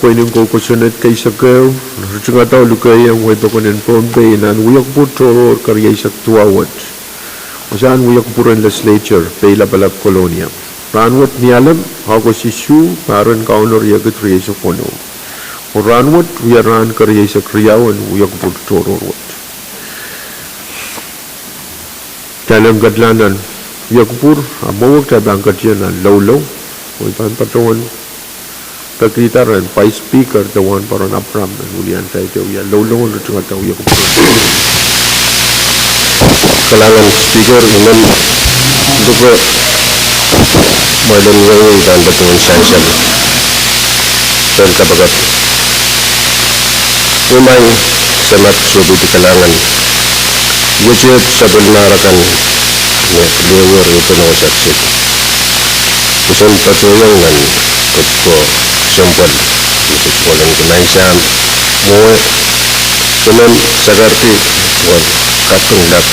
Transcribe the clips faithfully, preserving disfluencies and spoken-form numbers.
Pweinen kou kosonned keisek ehu, ritingada oh lukehiong wehi pokon en Pohnpei nan wiekupwur tohrohr kerieisek duwau wet. Wasahn wiekupwur en Legislature, Peilapalap, Kolonia. Rahnwet ni Alem, August isuh, pahr en Kauno riekid rieisek weneu. Oh rahnwet wia rahn kerieisek riau en wiekupwur tohrohr wet. Kitail en ketla nan wiekupwur, ahpw mwowe kitail pahn ketin nan loulou, oh I pahn patohwan pekihda rehn Vice Speaker Dewan Paron Abraham en wiliandi wia loulou en ritingada wiekupwur. Kalahngan Speaker, I men luke mwoalen wehi pahn patohwan sansal. Pil kapakap. Imwain Samat, sohpeidi kalahngan. Iet sapwellimahr akan me lehwer epen oh sakiset. Pwoson patohwan nan kotko sempwal, me se tungoalenki Maing Sahm, mwowe, Semen, Sakardi, tungoal kaping lap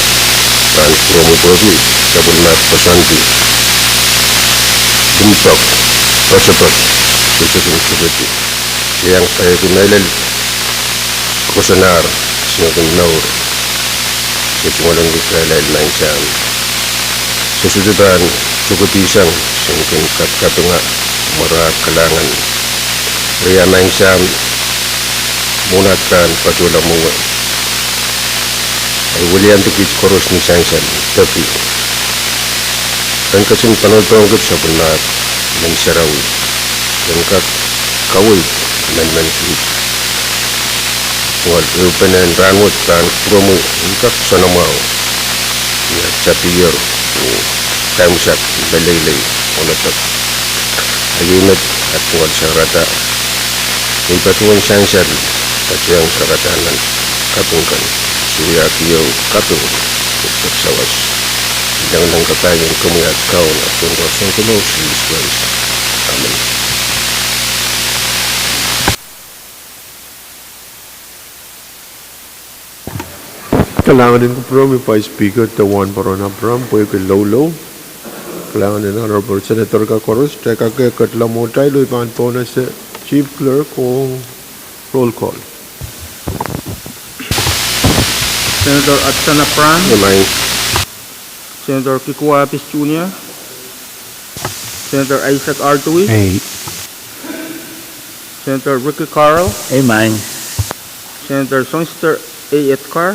pahn kupwuromwi pwehki sapwellimahr koasoandi limpoak, poatopoat, sohte kin kupwurki. Se iang paieki mehlel koasoanahr, se kin mour. Se tungoalenki kehlail Maing Sahm. Se sohte pahn tokedihsang, se kin kapkapinga, mworahr kalahngan. Eri a Maing Sahm, mwohn at pahn patohla mwowe, ahi wiliandi kiht koaros ni sansal, peki en ketin panodohng kiht sapwellimahr men sarawi, en kak kaweid emenemen kiht. Tungoal ehupenen rahnwet pahn kupwuromwi en kak soanamwahu, ni at tapiher oh kaimwisak meleilei, onotok. A iei met at tungoal sakarada, me I patohwan sansal, patohwan sakarada nan kaping kan, sohte wia kieu kaping, pwuhk sawas. Lengileng kapai en komwi at Kaun, Sounkomour Sises Krais. Amen. Kalahngan en kupwuromwi Vice Speaker Dewan Paron Abraham pwehki loulou. Kalahngan en Honorable Senator ka koaros. Kitail kak ketla mwohtail oh I pahn pohnese Chief Clerk oh roll call. Senator Hudson Abraham. Senator Kikuwa Apis Junior, Senator Isaac R. Duwe, Senator Ricky Carl, Senator Songster A. Etgar,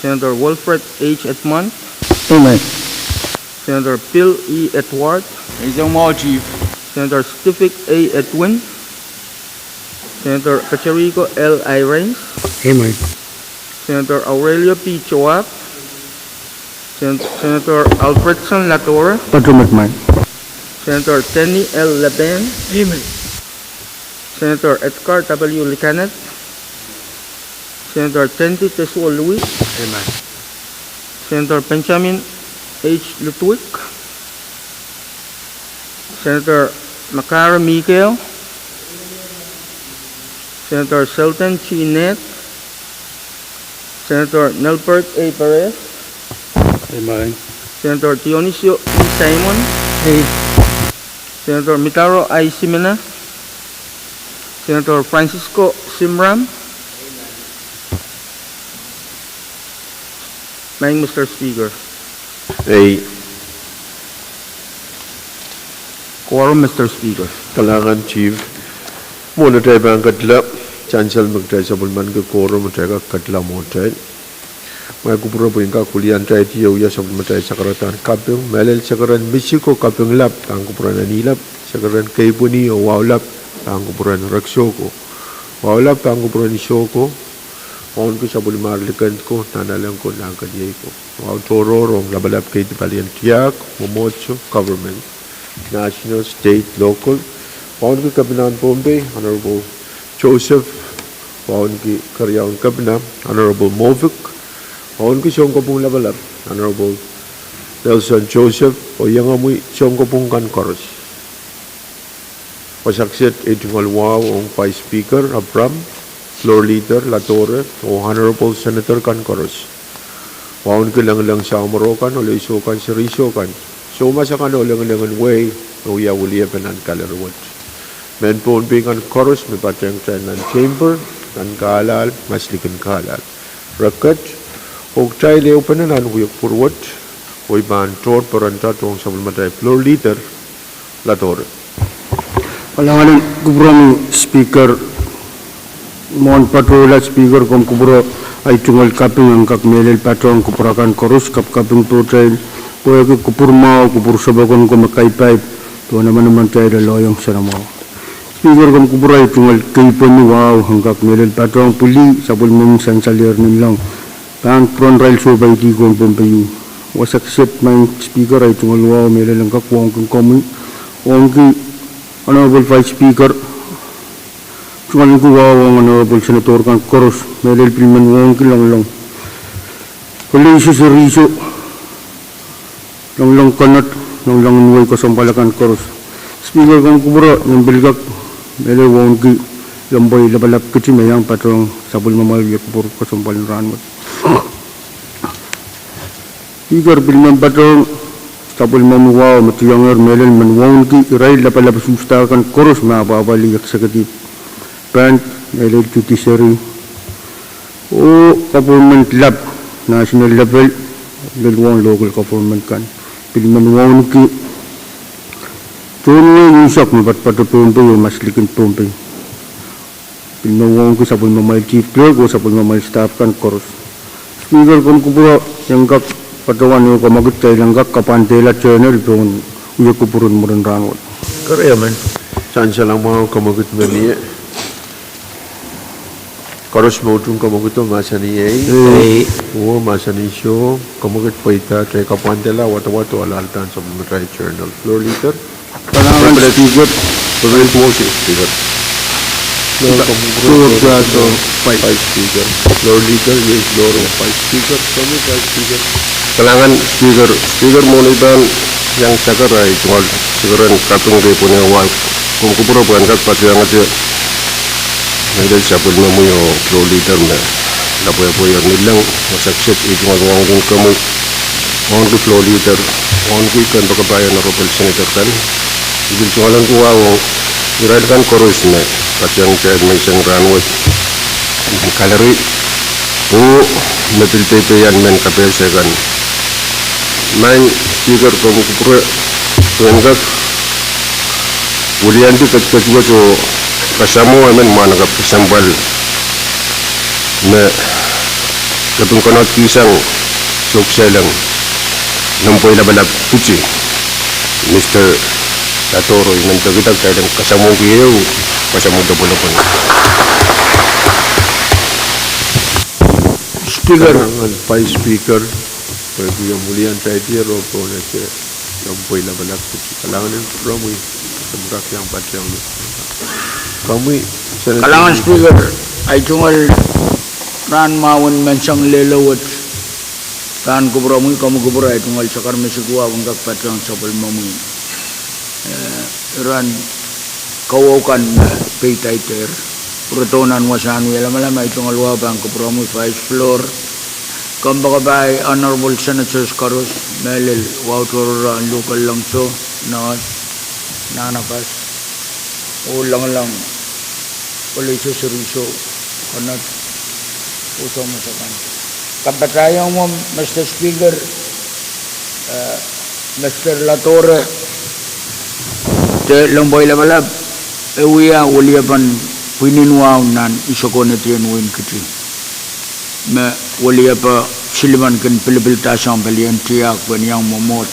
Senator Wilfred H. Edmund, Senator Bill E. Edward, Senator Stivik A. Edwin, Senator Kateriko L. Irains, Senator Aurelio P. Joab, Sen-, Senator Alfredson Latore, Senator Denny L. Laban, Senator Edgar W. Licanet, Senator Tendi Teswol Lewis, Senator Benjamin H. Ludwig, Senator Makara Mikael, Senator Selden G. Ned, Senator Nelbert A. Perez, Senator Dionisio E. Simon, Senator Mitaro I. Simena, Senator Francisco Simram. Maing Mister Speaker. Ei. Quorum, Mister Speaker. Kalahngan Chief. Mwohn atail pahn ketla, sansal me kitail sapwellimaniki quorum, kitail kak ketla mwohtail. Mwail kupwure pwe I en kak wiliandi wia sapwellimatail sakaradahn kaping, mehlel sakaradahn misiko kaping lap pahn kupwuren Anilap, sakaradahn keipweni oh wahu lap pahn kupwuren Rek Soko, wahu lap pahn kupwuren Isoko, wauneki sapwellimar likend ko, nanalek ko, nahnkeniei ko. Wahu tohrohr ong lapalap kei di palien tiahk, mwomwohdiso, government, national, state, local. Wauneki Kepinahn Pohnpei, Honorable Joseph, wauneki keriaun Kepina, Honorable Movick, wauneki sounkopwung lapalap, Honorable Nelson Joseph, oh iengomwi sounkopwung kan koaros. Wasa kiset ei tungoal wahu ong Vice Speaker Abraham, Floor Leader Latore, oh Honorable Senator kan koaros. Wauneki lengileng samworo kan, oleisou kan, serihsou kan, soumas akan oh lengilengen wehi me wia weliepen nan gallery wet. mehn Pohnpei kan koaros me patehng kitail nan chamber, nan kahlap, maslikin kahlap. Re ket, oh kitail ehupene nan wia kupwur wet, oh I pahn tohr perenda tohn sapwellimatail floor leader, Latore. Kalahngan en kupwuromwi Speaker, mwohn patohla Speaker komw kupwure, ahi tungoal kaping en kak mehlel patohng kupwur akan koaros, kapkaping pohtail, pwehki kupwur mwahu, kupwur sohpokon ko me kaipaip, duwen emenemen kitail loallohiong soanamwahu. Speaker komw kupwure, ahi tungoal keipweni wahu en kak mehlel patohng pwili sapwellimomwi sansalehr nanleng pahn pwuren irail sohpeidi ong Pohnpei. Wasa kiset maing Speaker, ahi tungoal wahu mehlel en kak wauneki komwi, wauneki Honorable Vice Speaker, tungoal en ki wahu ong Honorable Senator kan koaros, mehlel pil men wauneki Longlong, Kolese Siriso, Longlong Konot, Longlong en wehi kesempwal akan koaros. Speaker komw kupwure, nen pil kak mehlel wauneki Lempwei Lapalap Kiti me iang patohng sapwellimamwail wia kupwur kesempwal en rahnwet. Speaker pil men patohng sapwellimomwi wahu me tiangehr mehlel men wauneki irail lapalap usuhsda kan koaros me apwahpwalih executive branch, mehlel judiciary oh government lap, national level, lel waun local government kan. Pil men wauneki tohn wehi unsek me patopato Pohnpei oh maslikin Pohnpei. Pil men wauneki sapwellimamwail chief clerk oh sapwellimamwail staff kan koaros. Speaker komw kupwure, I en kak patohwan ehu kamwekid, kitail en kak kapwandehla journal pohn wia kupwur en mwurin rahnwet. Kerei emen. Sansal mwahu, kamwekid me mie. Koaros me utung kamwekido mahsanih ei. Ei. Oh mahsanih soh, kamwekid pweida, kitail kapwandehla wadawad oh alehda nan sapwellimatail journal. Floor leader. Kalahngan Speaker. Proposed motion, Speaker. Floor komw kupwure, Vice Speaker. Floor leader, yes, floor Vice Speaker. Komwi Vice Speaker. Kalahngan Speaker, Speaker mwohn I pahn iang saker ahi tungoal, Speaker en kaping keipweni wahu, komw kupwure pwe en kak patohwanohng mehlel sapwellimomwi oh floor leader me lapwehpwehier nanleng, wasa kiset ahi tungoal wauneki komwi, wauneki floor leader, wauneki kempoakepahi Honorable Senator kan. I pil tungoal en ki wahu ong irail kan koaros me patehng kitail menseng rahnwet nan gallery oh me pil peipeian mehn kapehse kan. Maing Speaker komw kupwure, I en kak wiliandi ketiket wet oh kasamwo emen mwahnakapw kesempwal me kepin konehng kihsang Sohk Seleng, Lempwei Lapalap Kiti, Mister Latore, I men peki kitail en kasamwoki ehu kasamwo lopwolopwon. Speaker. Kalahngan Vice Speaker, pwehki omw wiliandi oh pohnese Lempwei Lapalap Kiti. Kalahngan en kupwuromwi, komw kak iang patehng. Komwi Senator. Kalahngan Speaker, ahi tungoal rahn mwahu en menseng lelo wet, pahn kupwuromwi, komwi kupwure, ahi tungoal saker me sikiwa en kak patehng sapwellimomwi. Eh, iren kaweid kan me peidaidehr, pwurodo nan wasahn wia lamalam, ahi tungoal wahu pahn kupwuromwi Vice Floor, kempoakepahi Honorable Senators koaros, mehlel wahu tohrohr en luhk, Lengso, North, Nanapas, oh Longlong, Kolese Siriso, Konot, oh Sohmwsokan. Kapatahiong mwo, Mister Speaker, eh, Mister Latore, de Lempwei Lapalap, e wia weliepen pwihnen wahu nan Isokoneti en Wein Kiti, me weliepe silimen kin pilipilda sang pelien tiahk pwehn iang mwomwohd,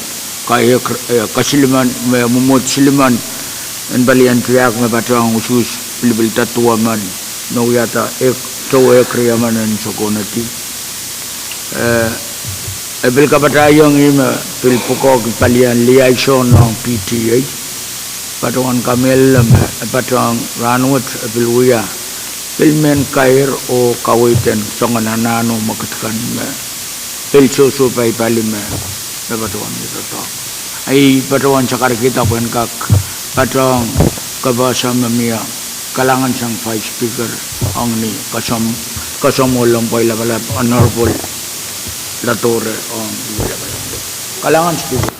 ka ek, eh, ka silimen, me mwomwohd silimen en pelien tiahk me patohng usuhs pilipilda duwemen, me wiahda ek, towe ek riemen en Isokoneti. Eh, e pil kapatahiong ih me pil pwukoahki pelien liaison ong P T A. Patohwan kamehlele me e patohng rahnwet e pil wia, pil mehn kair oh kaweid en soangen anahn oh mwekid kan me pil sohsohpai pali me, me patohwan doadoahk. Ahi patohwan sakarkihda pwehn kak patohng kapehse me mie. Kalahngan sang Vice Speaker ong ni kasamwo, kasamwo Lempwei Lapalap, Honorable Latore ong Lempwei Lapalap. Kalahngan Speaker.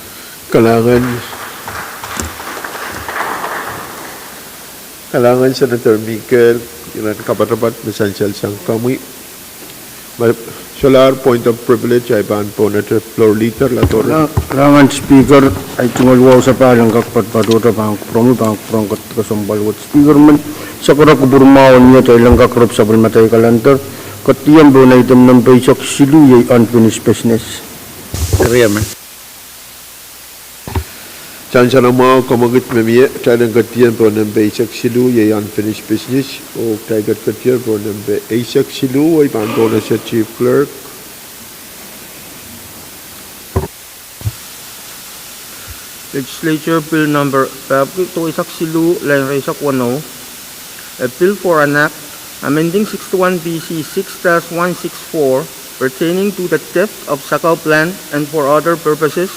Kalahngan. Kalahngan Senator Mikel, iren kapatapat me sansal sang komwi. Ma solahr point of privilege, ahi pahn pohnete Floor Leader Latoro. Kalahngan Speaker, ahi tungoal wahu sapahl en kak patohto pahn kupwuromwi, pahn kupwuren ketikesempwal wet. Speaker men, sakara kupwur mwahu en mie atail en kak rep sapwellimatail calendar, ketidihong pohn item nempe eisek siluh, iei unfinished business. Keriamen. Sansal mwahu, kemwekid me mie, kitail en ketidihong pohn nempe eisek siluh, iei unfinished business, oh kitail ketiket pohn nempe eisek siluh, oh I pahn pohnese Chief Clerk. Legislature Bill Number pahpwiki duweisek siluh, lain rieisek weneu. A bill for an act amending sixty-one B C six dash one six four pertaining to the theft of sakau plant and for other purposes,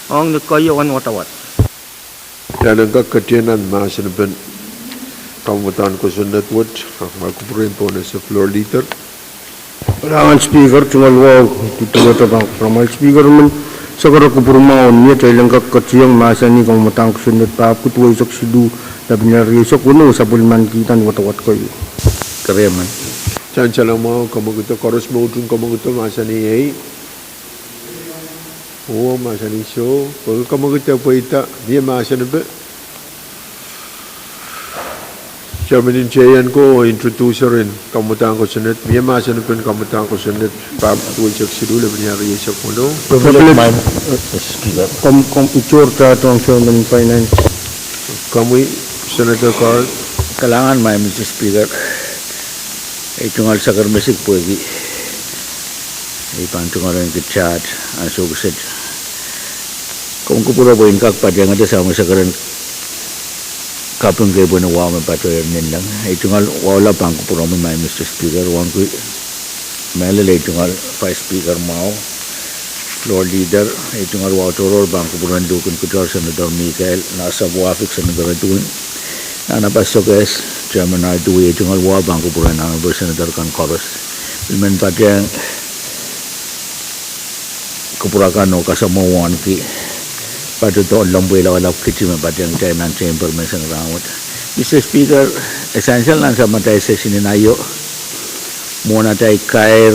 ong ni keieun wadawad. Kitail en kak ketidihong nan mahsen en kamwadahn kosonned wet, a ma kupwuren pohnese Floor Leader. Kalahngan Speaker, tungoal wahu duduwehte pahn kupwuramwail. Speaker men, sakara kupwur mwahu en mie, kitail en kak ketidihong mahsanih kamwadahn kosonned pahpwiki duweisek siluh, lepin rieisek weneu, sapwellimanikihda wadawad keieu. Keriamen. Sansal mwahu, kemwekido, koaros me utung kemwekido mahsanih ei. Uhwong mahsanih soh, pwehki kemwekido pweida, mie mahsen epe. Chairman en J N ko, introducer en kamwadahn kosonned, mie mahsen epen kamwadahn kosonned pahpwiki duweisek siluh, lepin rieisek weneu. Privilege, Mister Speaker. Kom, kom, itor tatohng Chairman en Finance. Komwi, Senator Carl. Kalahngan, Mister Speaker. Ei tungoal sakarmesik pwehki ei pahn tungoal en kitail ansou kiset. Komw kupwure pwe I en kak patehngete soangen sakaren kaping kei pwehn wahu me patohier nanleng. Ei tungoal wahu laud pahn kupwuromwi, Mister Speaker, wauneki mehlel ei tungoal Vice Speaker mwahu, Floor Leader, ei tungoal wahu tohrohr pahn kupwuren Luhk en Kitail, Senator Mikel, Nasapwafik, Senator Edwin, Nanapas Sokehs, Chairman Ardui, ei tungoal wahu pahn kupwuren Honorable Senator kan koaros. I men patehng kupwur akan oh kasamwo wauneki patohdo lempwei lapalap kiti me patehng kitail nan chamber menseng rahnwet. Mister Speaker, e sansal nan samatail session en aio, mwohn atail kair,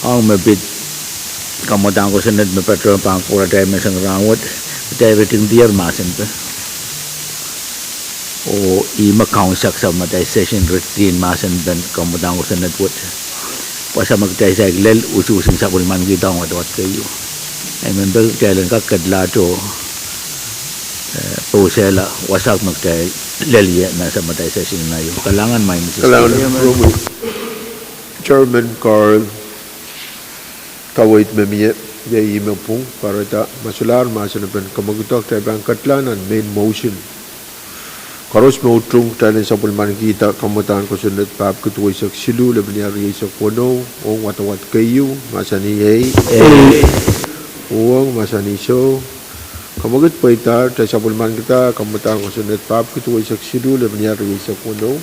ong me pid kamwadahn kosonned me patohdo pahn kupwur atail menseng rahnwet, kitail ritingdier mahsen epe. Oh ih me kaunseksa samatail session, ritingdier mahsen epen kamwadahn kosonned wet. Wasa me kitail saik lel usuhs en sapwellimanikihda wadawad keieu. Ei men pil kitail en kak ketlahdo, eh, pousehla wasa me kitail lel ie nan samatail session en aio. Kalahngan, Mister Speaker. Kalahngan, Chairman Carl. Kaweid me mie, iei ih me pwung, pwarada, ma solahr mahsen epen kemwekido, kitail pahn ketla nan main motion. Koaros me utung, kitail en sapwellimanikihda kamwadahn kosonned pahpwiki duweisek siluh, lepin rieisek weneu, ong wadawad keieu, mahsanih ei. Ei. Uhwong, mahsanih soh. Kemwekid pweidahr, kitail sapwellimanikihda kamwadahn kosonned pahpwiki duweisek siluh, lepin rieisek weneu,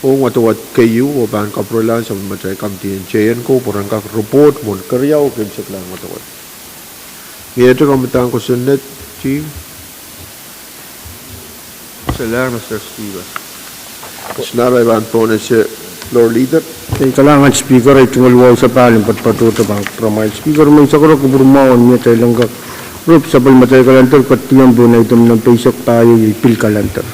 ong wadawad keieu, oh pahn kapwurelahng sapwellimatail kamidi en J N ko pwe ren kak report mwohn keriau oh keimwseklahn wadawad. Miehte kamwadahn kosonned, Chief? Solahr, Mister Speaker. Solahr, I pahn pohnese Floor Leader. Ei, kalahngan Speaker, ei tungoal wahu sapahl en patohdo pahn kupwuramwail. Speaker men, sakara kupwur mwahu en mie, kitail en kak rep sapwellimatail calendar, ketidihong pohn item nempe eisek pahieu, iei bill calendar.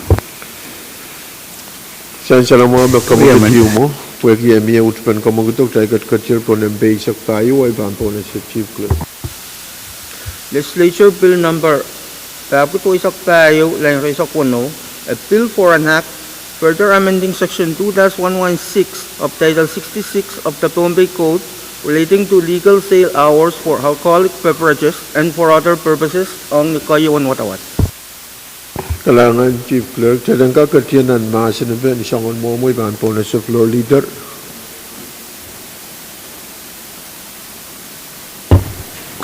Sansal mwahu me kemwekid ieu mwo, pwehki e mie uhd pen kemwekido, kitail ketiket pohn nempe eisek pahieu, oh I pahn pohnese Chief Clerk. Legislature Bill Number pahpwiki duweisek pahieu, lain rieisek weneu, a bill for an act further amending Section two dash one one six of Title sixty-six of the Pohnpei Code relating to legal sale hours for alcoholic beverages and for other purposes, ong ni keieun wadawad. Kalahngan, Chief Clerk, kitail en kak ketidihong nan mahsen epen soangen mwohmw, I pahn pohnese Floor Leader.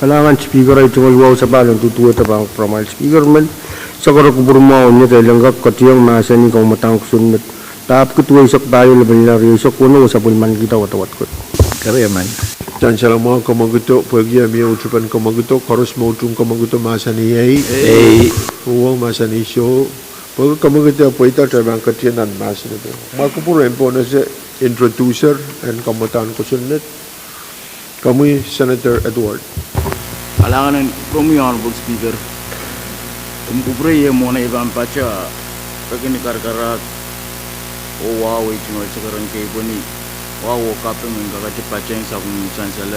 Kalahngan Speaker, ei tungoal wahu sapahl en duduwehte pahn kupwuramwail. Speaker men, sakara kupwur mwahu en mie, kitail en kak ketidihong mahsanih kamwadahn kosonned pahpwiki duweisek pahieu, lepin rieisek weneu, oh sapwellimanikihda wadawad keieu. Keriamen. Sansal mwahu, kemwekido, pwehki e mie uhd pen kemwekido, koaros me utung kemwekido mahsanih ei. Ei. Uhwong, mahsanih soh. Pwehki komwi kitail pweida, kitail pahn ketin nan mahsen epe. Ma kupwur en pohnese introducer en kamwadahn kosonned, komwi Senator Edward. Kalahngan en kupwuromwi Honorable Speaker. Komw kupwure ie mwohn ei pahn patohwan peki ni karakarahk oh wahu ei tungoal sakaradahn keipweni, wahu oh kaping en kakete patehng sapwellimomwi sansal.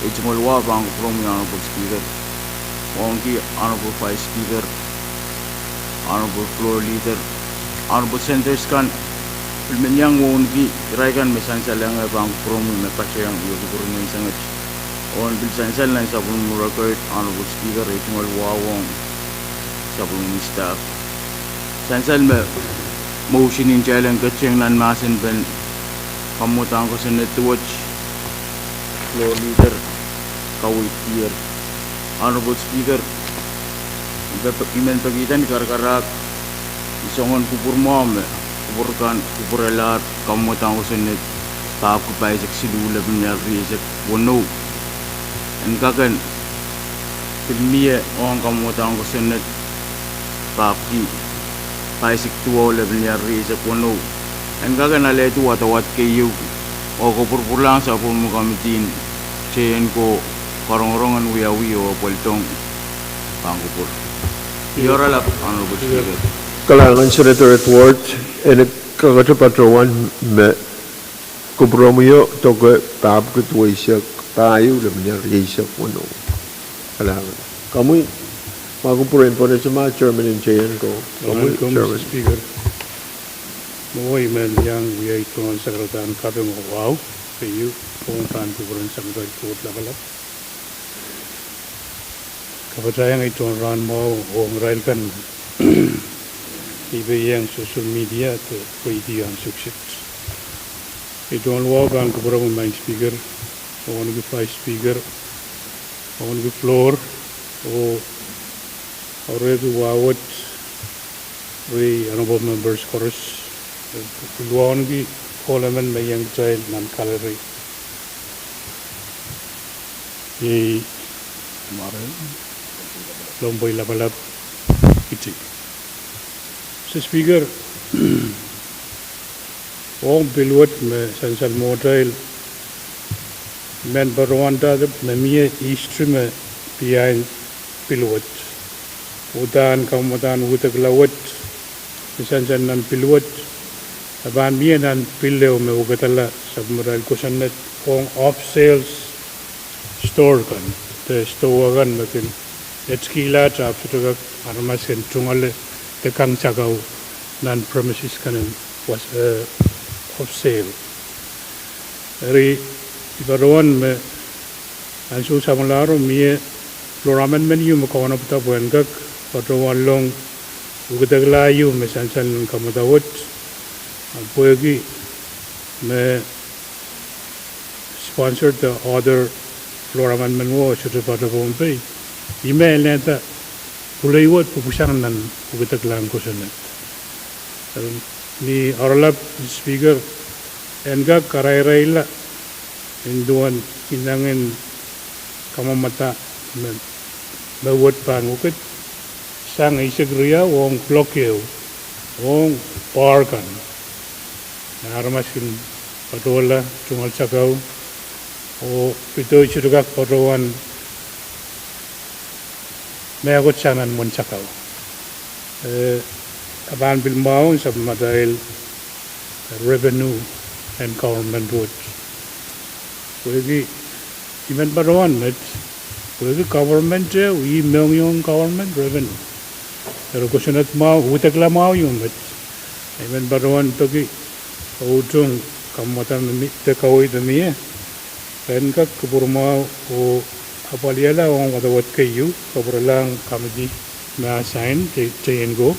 Ei tungoal wahu pahn kupwuromwi Honorable Speaker, wauneki Honorable Vice Speaker, Honorable Floor Leader, Honorable Senators kan, pil men iang wauneki irail kan me sansal iang, e pahn kupwuromwi me patehng ie kupwur menseng et. Oh en pil sansal nan sapwellimomwi record Honorable Speaker, ei tungoal wahu ong sapwellimomwi staff. Sansal me motion en kitail en ketin nan mahsen pen kamwadahn kosonned wet, Floor Leader, kaweid kier. Honorable Speaker, I men pekihda ni karakarahk, I soangen kupwur mwahu me kupwur kan kupwurelahr kamwadahn kosonned pahpwki pahisek siluh lepin liar rieisek weneu. En kak en pil mie ong kamwadahn kosonned pahpwki pahisek duwau lepin liar rieisek weneu. En kak en alehdi wadawad keieu oh kopwurupwurlahng sapwellimomwi komiti en teienko karongorong en wiawi oh apwaldohng pahn kupwur. Ih oaralap, Honorable Speaker. Kalahngan Senator Edward, en kakete patohwan me kupwuromwi o doke pahpwki duweisek pahieu lepin liar rieisek weneu. Kalahngan. Komwi, ma kupwur en pohnese ma chairman en teienko. Komwi, Speaker. Mwo I men iang wia tungoal sakaradahn kaping oh wahu keieu ong pahn kupwuren Sapwellimen Koht Lapalap. Kapatahieng ei tohn rahn mwahu ong irail kan me peieng social media de pweidi ahnsou kiset. Ei tungoal wahu pahn kupwuromwi maing Speaker, wauneki Vice Speaker, wauneki floor, oh oareki wahu wet, ri honorable members koaros, pil wauneki kohl emen me iang kitail nan gallery. Iei Lomwpei Lapalap Kiti. Mister Speaker, ong pil wet me sansal mwohtail, I men patohwanda me mie history me behind pil wet, uhdahn kamwadahn wekidekla wet me sansal nan pil wet, e pahn mie nan pil ehu me wekidekla sapwellimatail kosonned ong off sales store kan, de store kan me kin etikihla ahpw sohte kak aramas kin tungoale de kang sakau nan premises kan en off sale. Eri I patohwan me ansou samwalahro mie floor amendment ieu me kaunopada pwehn kak patohwanlong wekidekla ieu me sansal nan kamwadahn wet, pwehki me sponsor de author floor amendment wo sohte patohwan pei, I men lenda pwulei wet pwupwusang nan wekideklahn kosonned. Ni oaralap Speaker, en kak karairailla nin duwen inengen kamwomwada me wet pahn wekid sang eisek riau ong kuloak ehu ong bar kan, aramas kin patohla tungoal sakau oh pidoi sohte kak patohwan mehkot sang nan mwen sakau. E pahn pil mwahu sapwellimatail revenue en government wet, pwehki I men patohwan met, pwehki government ehu ih mohngiong government revenue. Eri kosonned mwahu, wekidekla mwahu ieu met, I men patohwan peki, utung kamwomwada de kaweid me mie, ren kak kupwur mwahu oh apwalihala ong wadawad keieu, kapwurelahng komiti me assign, teienko,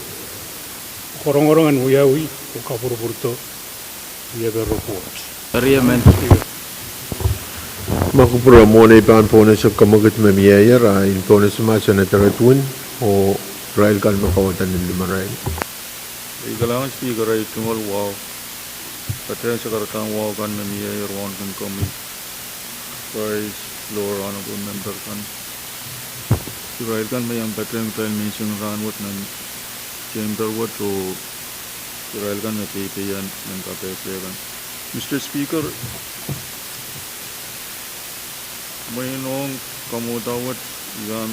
karongorong en wiawi oh kapwurpwurdo wiepe report. Ma kupwure mwohn ei pahn pohnese kamwekid me mieier, a I pohnese ma Senator Edwin oh irail kan me kauwada nin limarail. Ei kalahngan Speaker, ei tungoal wahu, patehng sakaradahn wahu kan me mieier wauneki komwi, Vice, floor, honorable member kan, irail kan me iang patehng kitail menseng rahnwet nan Chamber wet oh irail kan me peipeian nan kapehse kan. Mister Speaker, mwein ong kamwuda wet, I pahn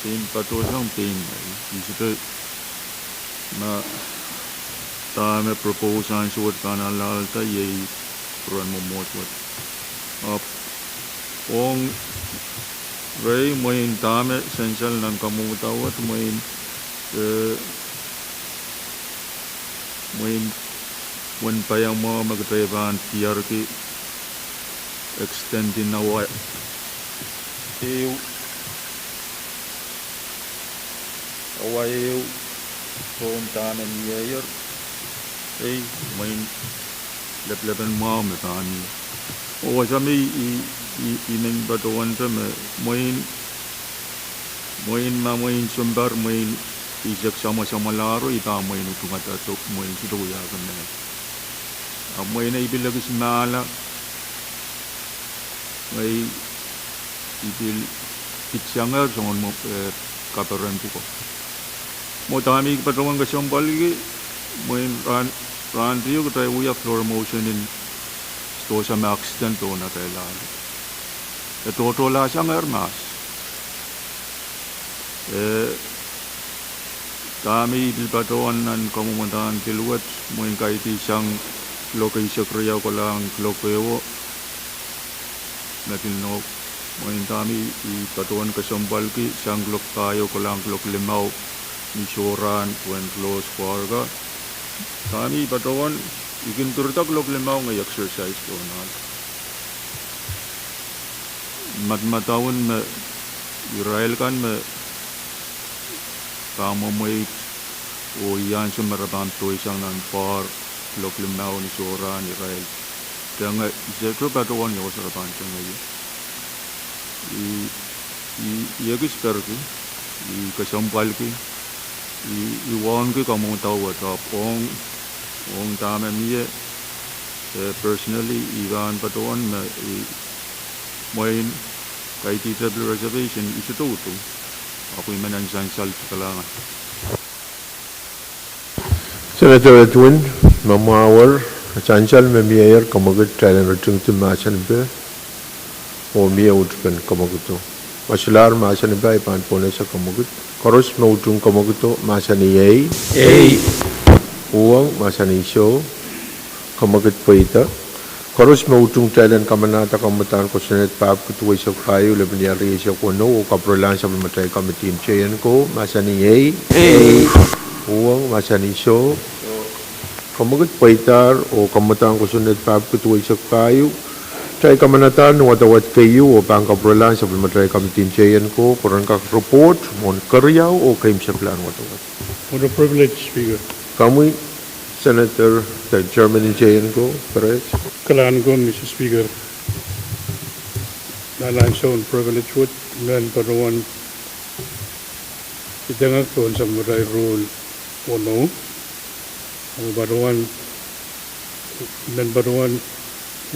pein patohsang pein ngehi, I sohte ma dahme propose ansou wet pahn alehda iei pwuren mwomwohd wet. Ahpw ong rehi mwein dahme sansal nan kamwuda wet mwein, eh, mwein, mwein paiamwahu me kitail pahn diarki extending awa ehu, awa ehu pohn dahme mieier, ei, mwein leplepen mwahu me pahn mie. Oh wasa me I, I, I men patohwante me mwein, mwein ma mwein sounpar mwein eisek samwasamwalahro I pahn mwein utung atato mwein sohte wiahki mehn. A mwein ei pil ekis mahla, ngehi I pil pitsangehr soangen mwo, eh, kaperen pwuko. Mwo dahme I patohwan kesempwalki, mwein rahn, rahn riau kitail wia floor motion en sidohsa me accident oh natail ahlo. E tohtohlahsangehr mahs. Eh, dahme I pil patohwan nan kamwomwdahn pil wet, mwein kaidehn sang kuloak eisek riau kolahng kuloak ehuo, me kin nohk, mwein dahme I patohwan kesempwalki sang kuloak pahieu kolahng kuloak limau ni sohrahn pwehn close koahrka. Dahme I patohwan, I kin pirida kuloak limau ngehi exercise pohn ahl. Madamadau me irail kan me pahn mwemweit oh iei ansou me re pahn pedoisang nan pahr kuloak limau ni sohrahn irail tenge, I sohte patohwan ia wasa re pahn tenge ie. I, I, I ekis perki, I kesempwalki, I, I wauneki kamwomwdau wet ahpw ong, ong dahme mie, eh, personally I pahn patohwan me I, mwein kaidehn pil reservation I sohte utung. Ahpw I men en sansal, kalahngan. Senator Edwin, me mwahuer, sansal me mieier, kamwekid kitail en ritingdi mahsanipe oh mie uhd pen kamwekid. Masulahr mahsanipe, I pahn pohnese kamwekid. Koaros me utung kamwekid mahsanih ei. Ei. Uhwong mahsanih soh. Kamwekid pweida. Koaros me utung kitail en kamanahda kamwomwdahn kosonned pahpwiki duweisek pahieu lepin iar rieisek weneu oh kapwurelahng sapwellimatail kamidi en teien ko mahsanih ei. Ei. Uhwong mahsanih soh. Kamwekid pweidahr oh kamwomwdahn kosonned pahpwiki duweisek pahieu kitail kamanadahr ni wadawad keieu oh pahn kapwurelahng sapwellimatail kamidi en teien ko pwe ren kak report mwohn keriau oh keimwseklahn wadawad. What a privilege, Speaker. Komwi Senator, the Chairman en teien ko, Perez. Kalahngan ko, Mister Speaker. Nan ansoun privilege wet, I men patohwan idengek pohn sapwellimatail rule weneu. I men patohwan, I men patohwan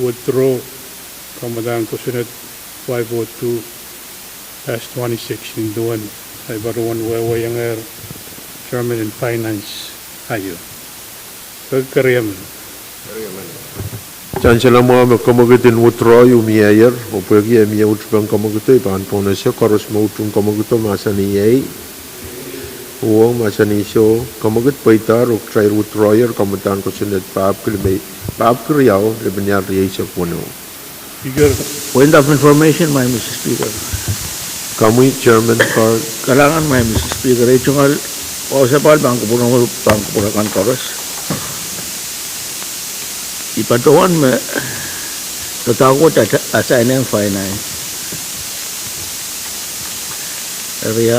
withdraw kamwomwdahn kosonned five oh two dash twenty-six nin duwen ahi patohwan wehwehiongehr Chairman en Finance aio. Pwehki keriemen. Sansal mwahu me kamwekid en withdraw ieu mieier, oh pwehki e mie uhd pen kamwekido, I pahn pohnese koaros me utung kamwekido mahsanih ei. Uhwong mahsanih soh. Kamwekid pweidahr oh kitail withdrawyer kamwomwdahn kosonned pahpwiki, pahpwiki riau lepin iar rieisek weneu. Point of information, my Mister Speaker. Komwi Chairman Carl. Kalahngan, my Mister Speaker. Ei tungoal, wausapahl pahn kupwur, pahn kupwur akan koaros. I patohwan me doadoahk wet asaineng Finance. Eri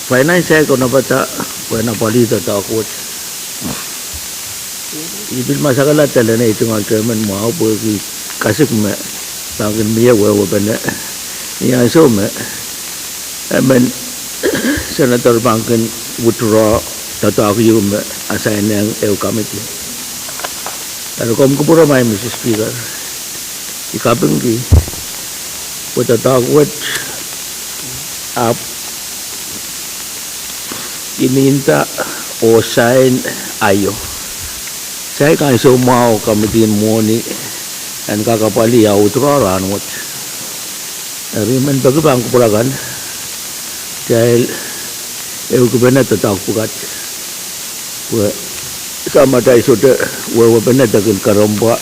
Finance ahi kaunopada pwehn apwalih doadoahk wet. I pil masakala dene ei tungoal Chairman mwahu pwehki kasik me pahn kin mie wehwehpene ni ansou me emen Senator pahn kin withdraw doadoahk ieu me asaineng ehu kamidi. Eri komw kupwure, my Mister Speaker, I kapingki pwe doadoahk wet ahpw I mi nda Oh sain aio. Saik ansou mwahu kamidin mwohni en kak apwalih audekoa rahnwet. Eri I men peki pahn kupwur akan, kitail ehukipene doadoahk pwukat, pwe samatail sohte wehwehpene de kin kerempwa.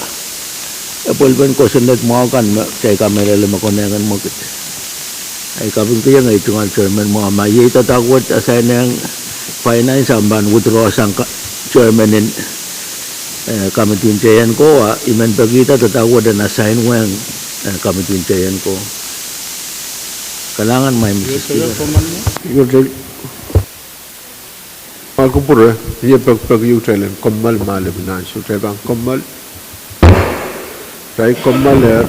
Epwelpen kosonned mwahu kan me kitail kamehlele me konehng en mwekid. Ahi kapingkihong ei tungoal chairman mwahu ma iei doadoahk wet asainehng finance ahpw pahn withdraw sang chairman en, eh, kamidin teienko, a I men pekihda doadoahk wet en asain wehng, eh, kamidin teienko. Kalahngan, Madam Speaker. Iei pekpeki ieu, kitail en kommoal me lepin ansou, kitail pahn kommoal, kitail kommoalehr.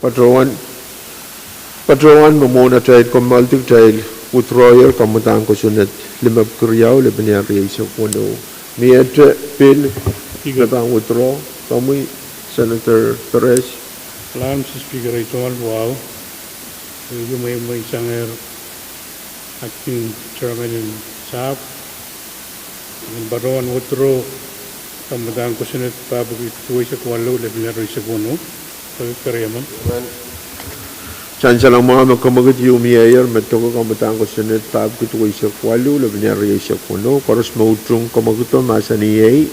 Patohwan, patohwan me mwohn atail kommoaldi kitail withdrawyer kamwadahn kosonned limepwiki riau, lepin iar rieisek weneu. Miehte pil me pahn withdraw, komwi Senator Perez. Kalahngan Mister Speaker, ei tungoal wahu, I mweimweisangehr Acting Chairman en sahpw, en patohwan withdraw kamwadahn kosonned pahpwiki duweisek walu, lepin iar rieisek weneu. Pwekid keriemen. Sansal mwahu me kemwekid ieu mieier me doke kamwadahn kosonned pahpwiki duweisek walu, lepin iar rieisek weneu. Koaros me utung kemwekido mahsanih ei.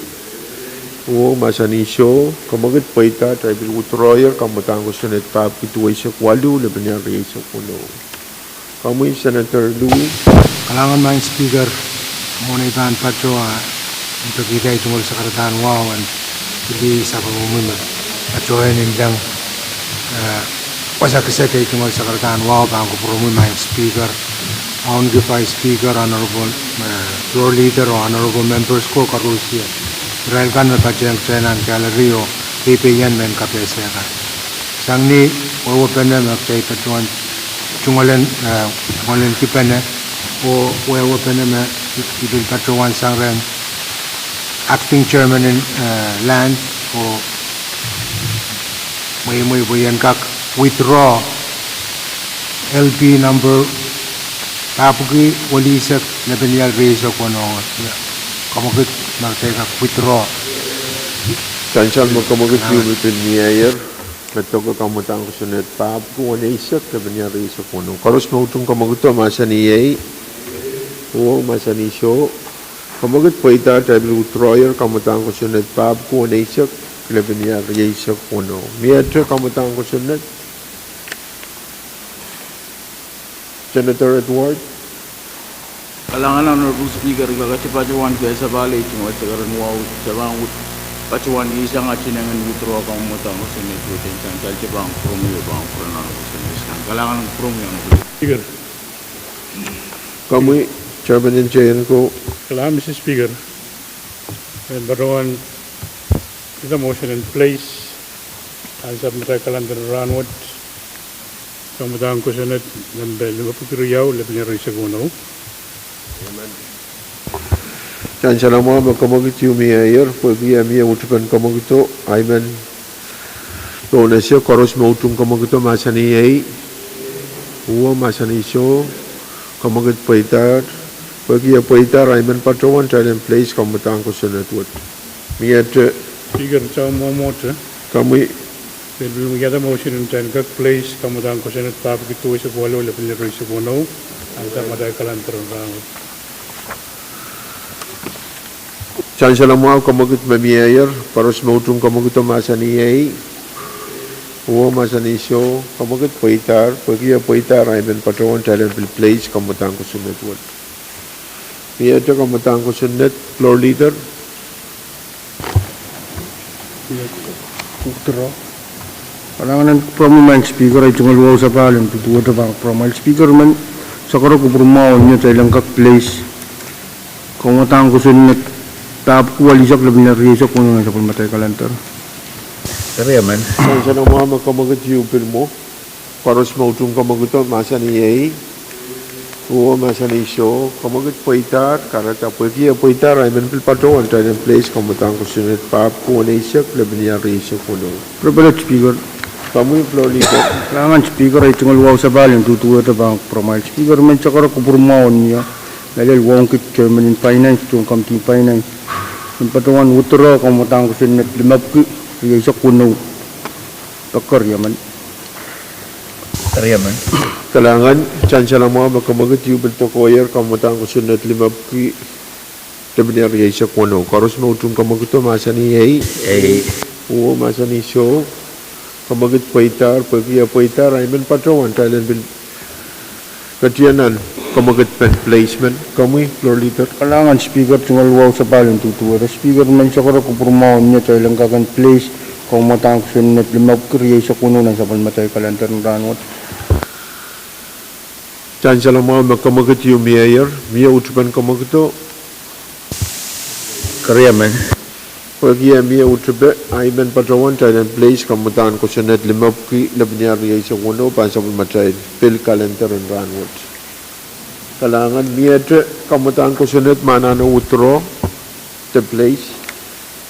Uwo mahsanih soh, kemwekid pweida, tail pil withdrawyer kamwadahn kosonned pahpwiki duweisek walu, lepin iar rieisek weneu. Komwi Senator Louis. Kalahngan Madam Speaker, mwohn ei pahn patohwan pekihda ei tungoal sakaradahn wahu en pil sapwellimomwi me patohwan en leng, eh, wasa kiset ei tungoal sakaradahn wahu pahn kupwuromwi Madam Speaker, Honorable Vice Speaker, Honorable, eh, Floor Leader, oh Honorable Members ko koaros, irail kan me patehng kitail nan gallery oh peipeien mehn kapehse kan. Sang ni wehwehpene me kitail patohwan tungoal en, eh, tungoal en kipene, oh wehwehpene me I pil patohwan sang rehn Acting Chairman en, eh, Land oh mweimwei pwe I en kak withdraw L P number pahpwiki welihsek, lepin iar rieisek weneu. Kemwekid me kitail kak withdraw. Sansal me kemwekid ieu me pil mieier me doke kamwadahn kosonned pahpwiki weneisek, lepin iar rieisek weneu. Koaros me utung kemwekido mahsanih ei. Uwo mahsanih soh, kemwekid pweida, tail pil withdrawyer kamwadahn kosonned pahpwiki weneisek, lepin iar rieisek weneu. Miehte kamwadahn kosonned. Senator Edward. Kalahngan Honorable Speaker, I kak patohwan kehlail sapahl ei tungoal sakaradahn wahu, se pahn wit-, patohwan iang atin en withdraw kamwadahn kosonned wet, en sansal te pahn kupwuromwi, pahn kupwuren Honorable Senate kan. Kalahngan, kupwuromwi Honorable Speaker. Komwi Chairman en J N ko. Kalahngan Mister Speaker, I patohwan ida motion en place nan sapwellimatail kalender en rahnwet, kamwadahn kosonned nempe limepwiki riau, lepin iar rieisek weneu. Sansal mwahu me kemwekid ieu mieier, pwehki e mie utupen kemwekido, ahi men pohnese. Koaros me utung kemwekido mahsanih ei. Uwo mahsanih soh, kemwekid pweidahr, pwehki e pweidahr, ahi men patohwan kitail en place kamwadahn kosonned wet. Miehte. Speaker, kitail mwomwohte. Komwi. Pil pil wiahda motion en kitail kak place kamwadahn kosonned pahpwiki duweisek walu, lepin iar rieisek weneu nan sapwellimatail kalender en rahnwet. Sansal mwahu, kemwekid me mieier, koaros me utung kemwekido mahsanih ei. Uwo mahsanih soh, kemwekid pweidahr, pwehki e pweidahr, ahi men patohwan kitail en pil place kamwadahn kosonned wet. Miehte kamwadahn kosonned, Floor Leader. Kalahngan en kupwuromwi Madam Speaker, ei tungoal wahu sapahl en duduwehte pahn kupwuromwail Speaker men, sakoro kupwuromwahu en mie kitail en kak place kamwadahn kosonned pahpwiki welihsek, lepin iar rieisek weneu nan sapwellimatail kalender. Sansal mwahu me kemwekid ieu pil mwo. Koaros me utung kemwekido mahsanih ei. Uwo mahsanih soh, kemwekid pweidahr, kahrehda pwehki e pweidahr, ahi men pil patohwan kitail en place kamwadahn kosonned pahpwiki weneisek, lepin iar rieisek weneu. Komwi Floor Leader. Kalahngan Speaker, ei tungoal wahu sapahl en duduwehte pahn kupwuromwail Speaker men, sakoro kupwuromwahu en mie mehlel wahu en kit Chairman en Finance, tohn Committee en Finance, en patohwan withdraw kamwadahn kosonned limepwiki rieisek weneu. Pwekid keriemen. Kalahngan, sansal mwahu me kemwekid ieu pil dokohier kamwadahn kosonned limepwiki lepin iar rieisek weneu. Koaros me utung kemwekido mahsanih ei. Uwo mahsanih soh, kemwekid pweidahr, pwehki e pweidahr, ahi men patohwan kitail en pil ketin nan kemwekid pen place men. Komwi Floor Leader. Kalahngan Speaker, tungoal wahu sapahl en duduwehte Speaker men, sakoro kupwuromwahu en mie kitail en kak place kamwadahn kosonned limepwiki rieisek weneu nan sapwellimatail kalender en rahnwet. Sansal mwahu me kemwekid ieu mieier, mie utupen kemwekido. Keriemen. Pwehki e mie utupe, I men patohwan kitail en place kamwadahn kosonned limepwiki lepin riei eisek weneu pahn sapwellimatail pil kalender en rahnwet. Kalahngan, miehte kamwadahn kosonned ma anahne withdraw de place.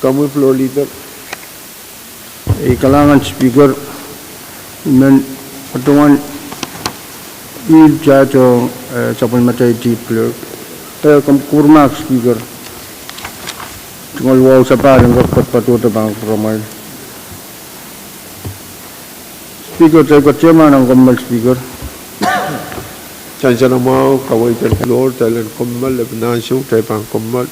Komwi Floor Leader. Ei kalahngan Speaker, I men patohwan ihl tiahk ong, eh, sapwellimatail Chief Clerk. Eh, komw kupwurmahk Speaker. Tungoal wahu sapahl en kak patohdo pahn kupwuramwail. Speaker, kitail koasoia ma nan kommoal Speaker. Sansal mwahu, kaweid en Floor, kitail en kommoal, lepin ansou kitail pahn kommoal.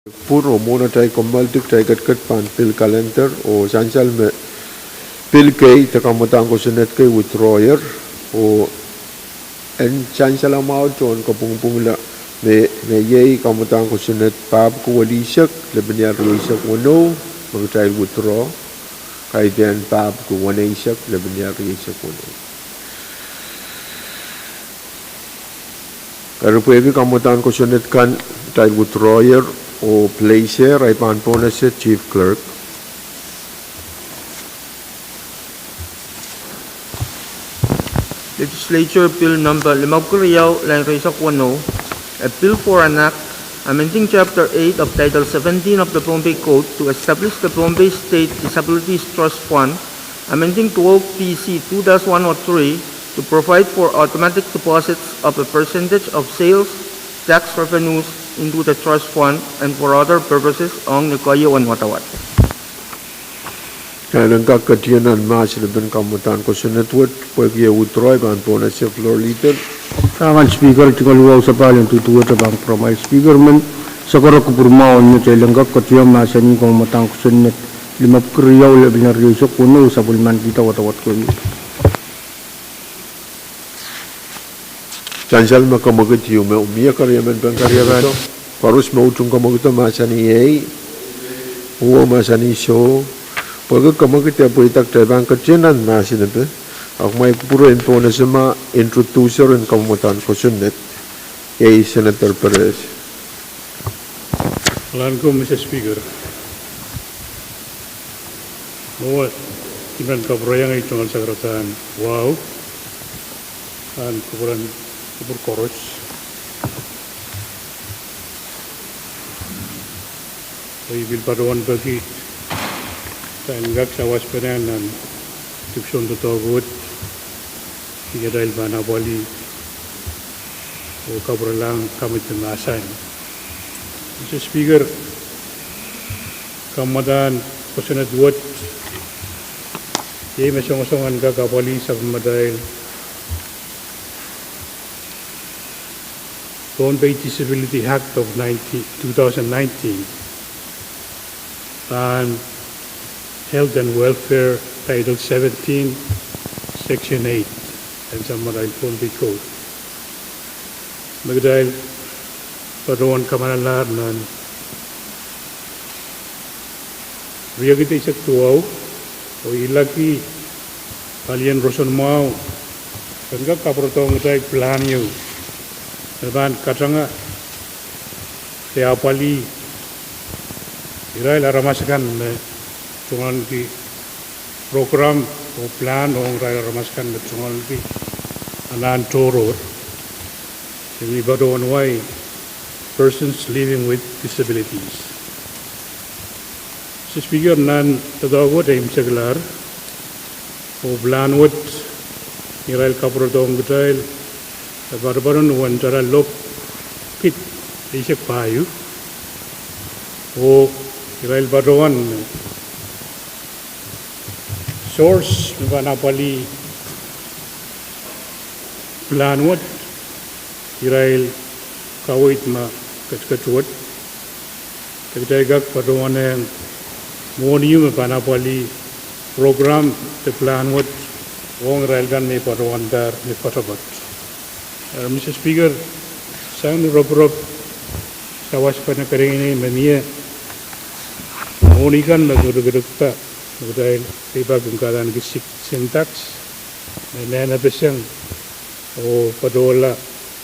Pwur oh mwohn atail kommoaldi kitail ketiket pahn pil kalender oh sansal me pil kei de kamwadahn kosonned kei withdrawer oh en sansal mwahu tohn kapwungpwungla me, me iei kamwadahn kosonned pahpwiki welisek, lepin riesek weneu, me kitail withdraw, kaidehn pahpwiki weneisek, lepin riesek weneu. Eri pwehki kamwadahn kosonned kan, atail withdrawer oh placer, I pahn pwonese Chief Clerk. Legislature Bill Number limepwukat riau, line riesek weneu, a bill for an act amending Chapter eight of Title seventeen of the Pohnpei Code to establish the Pohnpei State Disabilities Trust Fund, amending twelve P C two dash one oh three to provide for automatic deposits of a percentage of sales tax revenues into the trust fund and for other purposes, ong ni keieun wadawad. Elen kak ketien nan mahsen pen kamwadahn kosonned wet, pwehki e withdraw, I pahn pwonese Floor Leader. Madam Speaker, tungoal wahu sapahl en duduwehte pahn compromise. Speaker, men sakara kupwur mwahu en met, elen kak ketien mahsen en kamwadahn kosonned limepwukat riau, line riesek weneu, sapwellimanikihda wadawad keieu. Sansal me kemwekid ieu me mie keriemen pen keriemen. Koaros me utung kemwekido mahsanih ei, uwe mahsanih soh. Pwehki kemwekid e pweida, kitail pahn ketien nan mahsen pen. Ahpw kumwail kupwure en pwonese ma introducer en kamwadahn kosonned, iei Senator Perez. Laiv ko, Mister Speaker. Mwowe I men kapwurehiong ei tungoal sakaradahn wahu, ahn kupwuren, kupwur koaros. Oh I pil patohwan peki, kitail en kak sawaspene nan dipwisoun doadoahk wet, ni atail pahn apwalih oh kapwurelahng kamid me mahsanih. Mister Speaker, kamwadahn kosonned wet, iei me songosong en kak apwalih sapwellimatail Pohnpei Disability Act of nineteen, two thousand nineteen, pahn Health and Welfare Title seventeen, Section eight, en sapwellimatail Pohnpei Code. Me kitail patohwan kamalalahr nan riekid eisek duwau, oh I laki palien roson mwahu en kak kapwuredohng kitail pilahn ieu me pahn katanga de apwalih irail aramas akan me tungoalki program oh pilahn ong irail aramas akan me tungoalki anahn tohrohr, me I patohwan wai persons living with disabilities. Mister Speaker, nan doadoahk wet e imwseklahr, oh pilahn wet irail kapwuredohng kitail, e patopato uwen tala lop kid eisek pahieu, oh irail patohwan source me pahn apwalih pilahn wet, irail kaweid me ketiket wet, de kitail kak patohwan ong mwohni me pahn apwalih program de pilahn wet ong irail kan me patohwandahr me poatopoat. Eh, Mister Speaker, sang ni ropirop sawaspene kerenieng me mie, mwohni kan me ketiket wet, me kitail, kitail pak en kadaniki sick sin tax, me nehne peseng oh patohla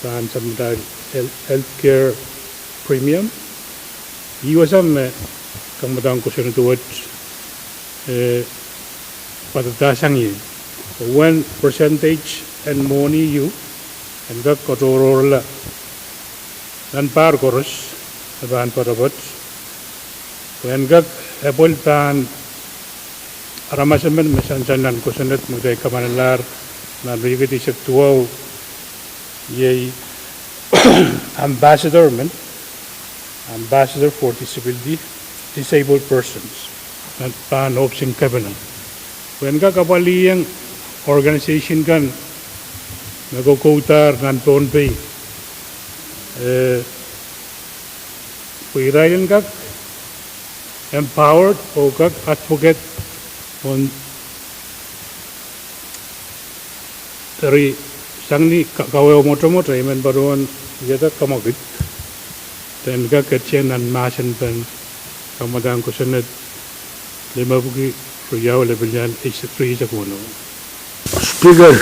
pahn sapwellimatail health, health care premium. Ih wasa me kamwadahn kosonned wet, eh, padahda sang ie. Uwen percentage en mwohni ieu en kak katohrohrla nan pahr koaros me pahn poatopoat, pwe en kak epwel pahn aramas emen me sansal nan kosonned me kitail kamalalahr nan riekid eisek duwau, iei ambassador men, ambassador for disability, disabled persons, nan pahn ohpis en Kepina. Pwe en kak apwalih ong organization kan me kokoudahr nan Pohnpei, eh, Pwe irail en kak empowered oh kak advocate on eri sang ni ka-, kawehwe mwotomwot, emen patohwan iada kamwakid, de en kak ketien nan mahsen pen kamwadang kosonned limepwiki riau lipildan eisek, riisek weneu. Speaker.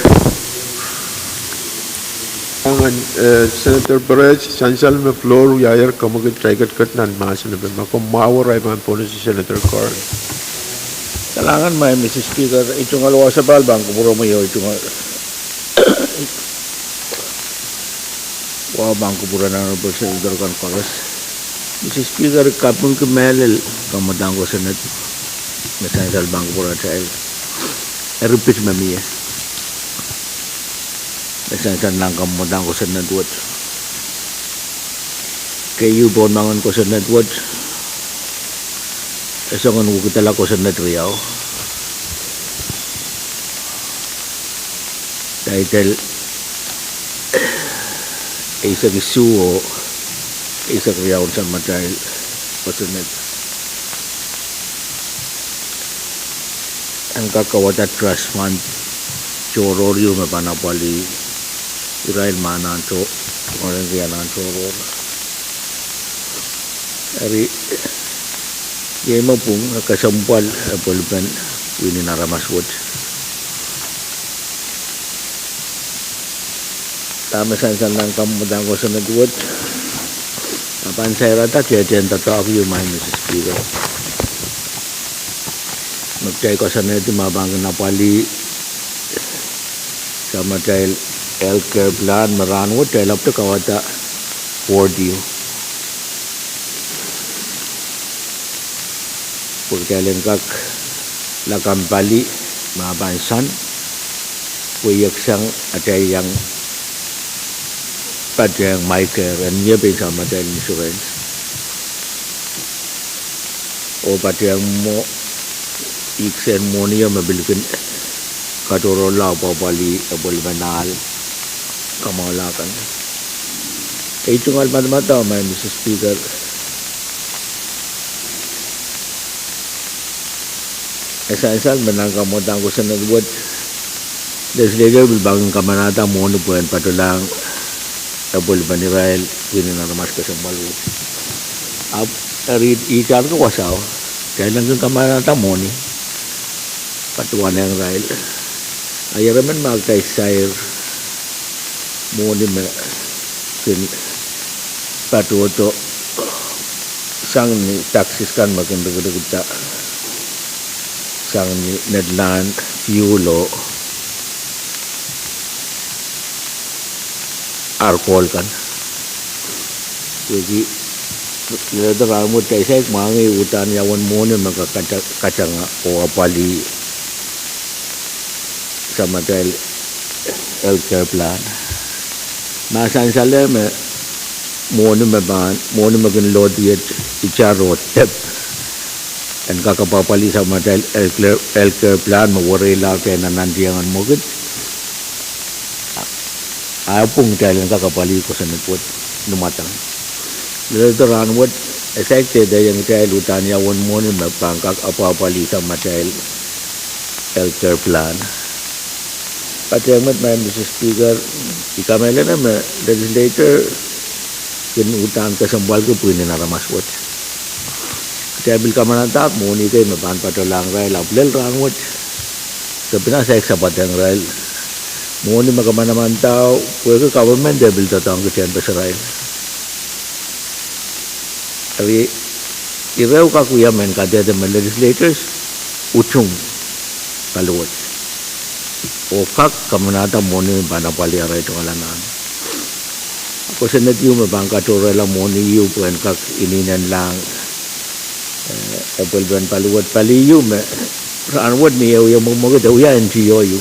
Angan, eh, Senator Perez, sansal me floor wiahier kamwakid kitail ketiket nan mahsen epen. Ma komw mwahuo, I pahn pohnese Senator Corn. Kalahngan, Madam Speaker, I tungoal wasa pahn kupwuromwi oh I tungoal wa pahn kupwuren Honorable Senator kan koaros. Madam Speaker, I kapingki mehlel kamwadang kosonned me sansal pahn kupwuratail. Eri pid me mie me sansal nan kamwadang kosonned wet. Keieu pohn moangen kosonned wet, e song en wekidala kosonned riau. Title eisek isuh oh eisek riau en samatail kosonned en kak kawada trust fund tohrohr ieu me pahn apwalih irail me anahn to-, ong irail anahn tohrohr. Eri, iei me pwung, e kesempwal, e pwelpen pwihnen aramas wet. Dahme sansal nan kamwadang kosonned wet, e pahn sairada tehtehn doadoahk ieu, Madam Speaker, me kitail koasoanehdi me pahn kin apwalih samatail health care plan me rahnwet kitail ahpwete kawada board ieu. Pwe kitail en kak lakapw pali me pahn sang, pwe iei sang atail iang patehng MyCare, en mie pein samatail insurance. Oh patehng mwo, ihksehn mwohni o me pil kin katohrohrla apwapwalih apwalipen ahl kamwahula kan. I tungoal madamadau, Madam Speaker, e sansal me nan kamwadang kosonned wet, legislature pil pahn kin kamanahda mwohni pwehn patohlahng apwalipen irail pwihnen aramas kesempwal wet. Ahpw eri, ihte ahneki wasao, kitail en kin kamanahda mwohni patohwanehng irail. A ieremen ma kitail sair mwohni me kin patohdo sang ni taxes kan me kin rikirikda sang ni netlahn fuel oh alcohol kan. Pwehki lelehda rahnwet kitail saik mwahngih uhdahn ia uwen mwohni me kak kata-, katanga oh apwalih samatail health care plan. Ma sansal me mwohni me pahn, mwohni me kin lohdiet itar oh dep en kak apwapwalih samatail health care, health care plan me wereila atail nannantieng en mwekid, a e pwung kitail en kak apwalih kosonned wet ni mwadang. Lelehda rahnwet, e saik dehdehiong kitail uhdahn ia uwen mwohni me pahn kak apwapwalih samatail health care plan. Patehng met, Madam Speaker, I kamehlele me legislature kin uhdahn kesempwalki pwihnen aramas wet. Kitail pil kamanahda mwohni kei me pahn patohlahng irail, ahpw lel rahnwet, kepina saik sapwatehng irail. Mwohni me kamanamandahu, pwehki government e pil doadoahngki tehnpesarail. Eri, ire kak wia mehn kadehde me legislators utung paliwet oh kak kamanahda mwohni me pahn apwalih arail tungoal anahn. Kosonned ieu me pahn katohrehla mwohni ieu pwehn kak inenlahng, eh, apwalipen paliwet, pali ieu me rahnwet mie wia mwekmwekid, e wia N G O ieu.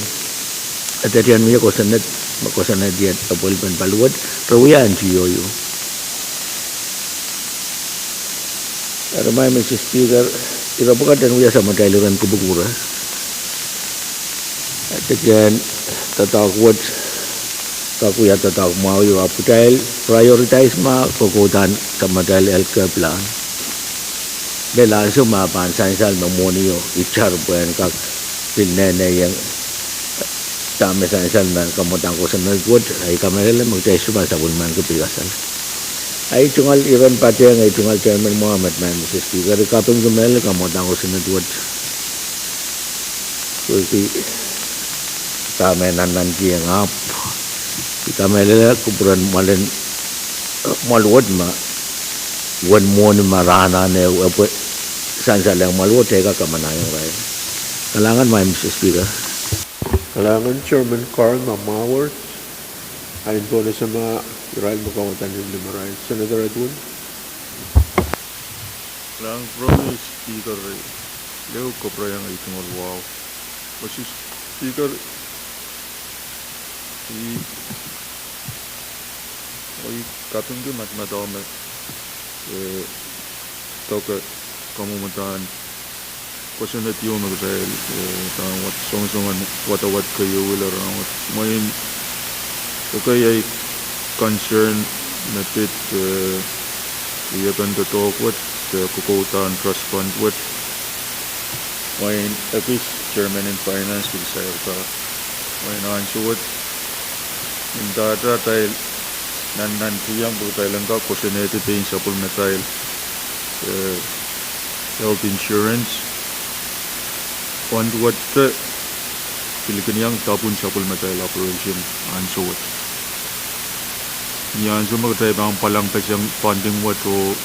E tehtehn mie kosonned, me kosonned iet apwalipen paliwet, re wia N G O ieu. Eri Madam Speaker, ire pwukat en wia samatail iren kupwuk wure. Tehtehn doadoahk wet, kak wia doadoahk mwahu, ahpw kitail prioritize ma kokoudahn samatail healthcare plan. Lel ansou me pahn sansal me mwohnio itar pwehn kak pil nene iang dahme sansal me kamwadang kosonned wet, ahi kamehlele me kitail sohte pahn sapwellimaniki pil kasal. Ahi tungoal iren patehng, ahi tungoal chairman mwahu met, Madam Speaker, I kapingki mehlel kamwadang kosonned wet. Pwehki dahme nannankieng ahpw I kamehlele kupwuren mwoalen, mwoal wet ma, wen mwohni ma re anahne, e pwe sansalehng mwoal wet, e kak kamanahiong irail. Kalahngan Madam Speaker. Kalahngan Chairman Carl Mamawert, ahi pohnese ma irail me kaudok ni limarail. Senator Edwin. Kalahngan Speaker, lehu kapwurehiong ahi tungoal wahu. Madam Speaker, I, I kapingki madamadau me, eh, doke kamwadang kosonned ieu me kitail, eh, pahn wad songosongen wadawad keieu rahn wet. Mwein, okay, ahi concern me pid, eh, wiepen doadoahk wet, eh, kokoudahn trust fund wet. Mwein ekis chairman en finance pil sairda. Mwein ansou wet, ndahte atail nannankiong pwe kitail en kak kosonned pein sapwellimatail, eh, health insurance fund wet, eh, pil kin iang dapwun sapwellimatail operation ansou wet. Ni ansou me kitail pahn pwalangpeseng funding wet oh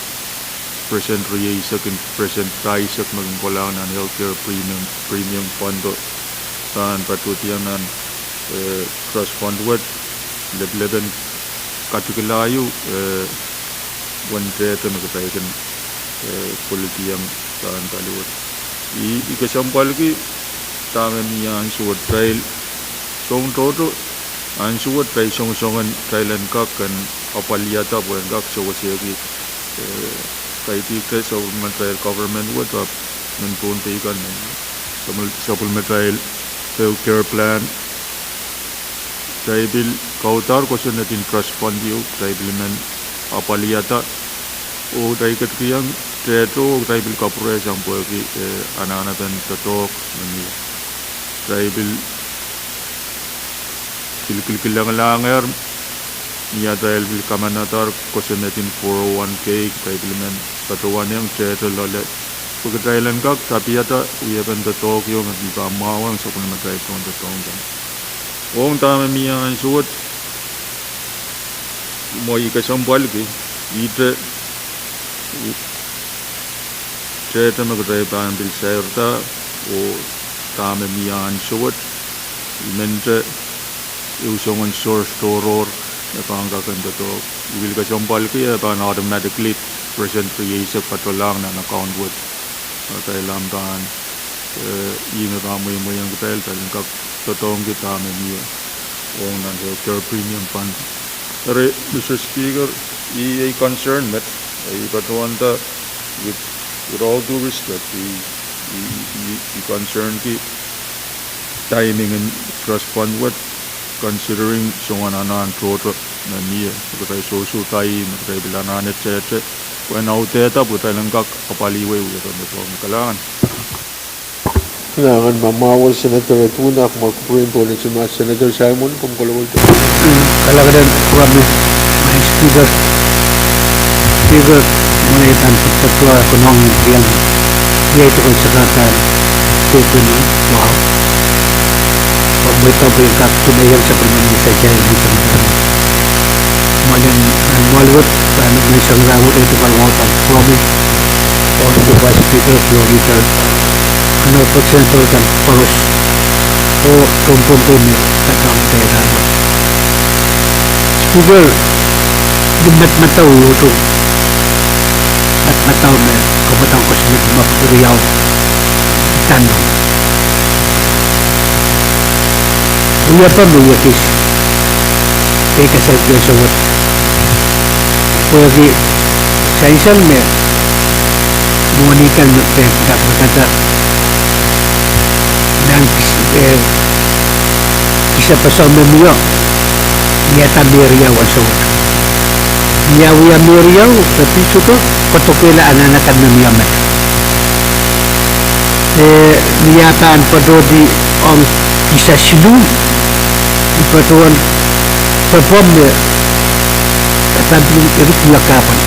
percent rieisek, percent pahisek me kin kolahng nan healthcare premium, premium fund, pahn patohdiong nan, eh, trust fund wet, lepelepen katikila ieu, eh, wen tehte me kitail kin, eh, kolediong pahn pali wet. I, I kesempwalki dahme mie ansou wet, kitail soang tohto ansou wet kitail songosongen kitail en kak kin apwalihada pwe en kak sewesehki, eh, kaidikte sapwellimatail government wet ahpw men tohn teikan, sapwel-, sapwellimatail healthcare plan. Kitail pil kaudahr kosonned en trust fund ieu, kitail pil men apwalihada. Oh kitail ketikihong tehte oh kitail pil kapwurehsang pwehki, eh, anahnepen doadoahk me mie. Kitail pil, pil kilkilenglahngehr, ni atail pil kamanadahr kosonned en four oh one K, kitail pil men patohwanohng tehte loale pwe kitail en kak tapihada wiepen doadoahk ieu me pil pahn mwahuwong sapwellimatail tohndoadoahk kan. Ong dahme mie ansou wet, mwo I kesempwalki, ihte, tehte me kitail pahn pil sairda, oh dahme mie ansou wet, I mehte, ehu soangen source tohrohr me pahn kak en doadoahk. I pil kesempwalki e pahn automatically percent rieisek patohlahng nan account wet. Atail ahpw pahn, eh, ih me pahn mweimweiong kitail, kitail en kak doadoahngki dahme mie ong nan healthcare premium fund. Eri, Mister Speaker, I, I concern met, I patohwanda with, with all due respect, I, I, I, I concernki timing en trust fund wet, considering soangen anahn tohto me mie, me kitail sohsohte, me kitail pil anahne tehte, pwehn audehda pwe kitail en kak apwalih wiepen doadoahk. Kalahngan. Kalahngan Mamawert, Senator Edwin, ahpw mwo kupwuren pohnese ma Senator Simon, komw kolokol. Kalahngan, Madam Speaker. Speaker, mwein I pahn patohwan konehng iang, iei tohn sakaradahn tuhpene wahu. Pwe mweidohng pwe I kak tungoal sapwellimen Mister Chairman, Mister Madam. Mwoalen, nan mwoal wet, pahn menseng rahnwet, I tungoal wahu pahn promise, oh Deputy Speaker, Floor Leader, Honorable Senator kan koaros, oh tohn Pohnpei me patohwan kitail rahnwet. Speaker, ni madamadau ieu, madamadau me kamwadang kosonned me riau, dahme wiepe me I ekis, I kasal pil sewese wet. Pwehki sansal me mwohni kan me pahn kak rekada nan kis-, eh, kisapaso me mie, Ia da me riau ansou wet? Ia wia me riau, me pil sohte koadokehlahng anahn akan me mie met. Eh, ni ah pahn patohdi ong kihsang siluh, I patohwan pepom me, eh, pahn pil erik ni lokapwal.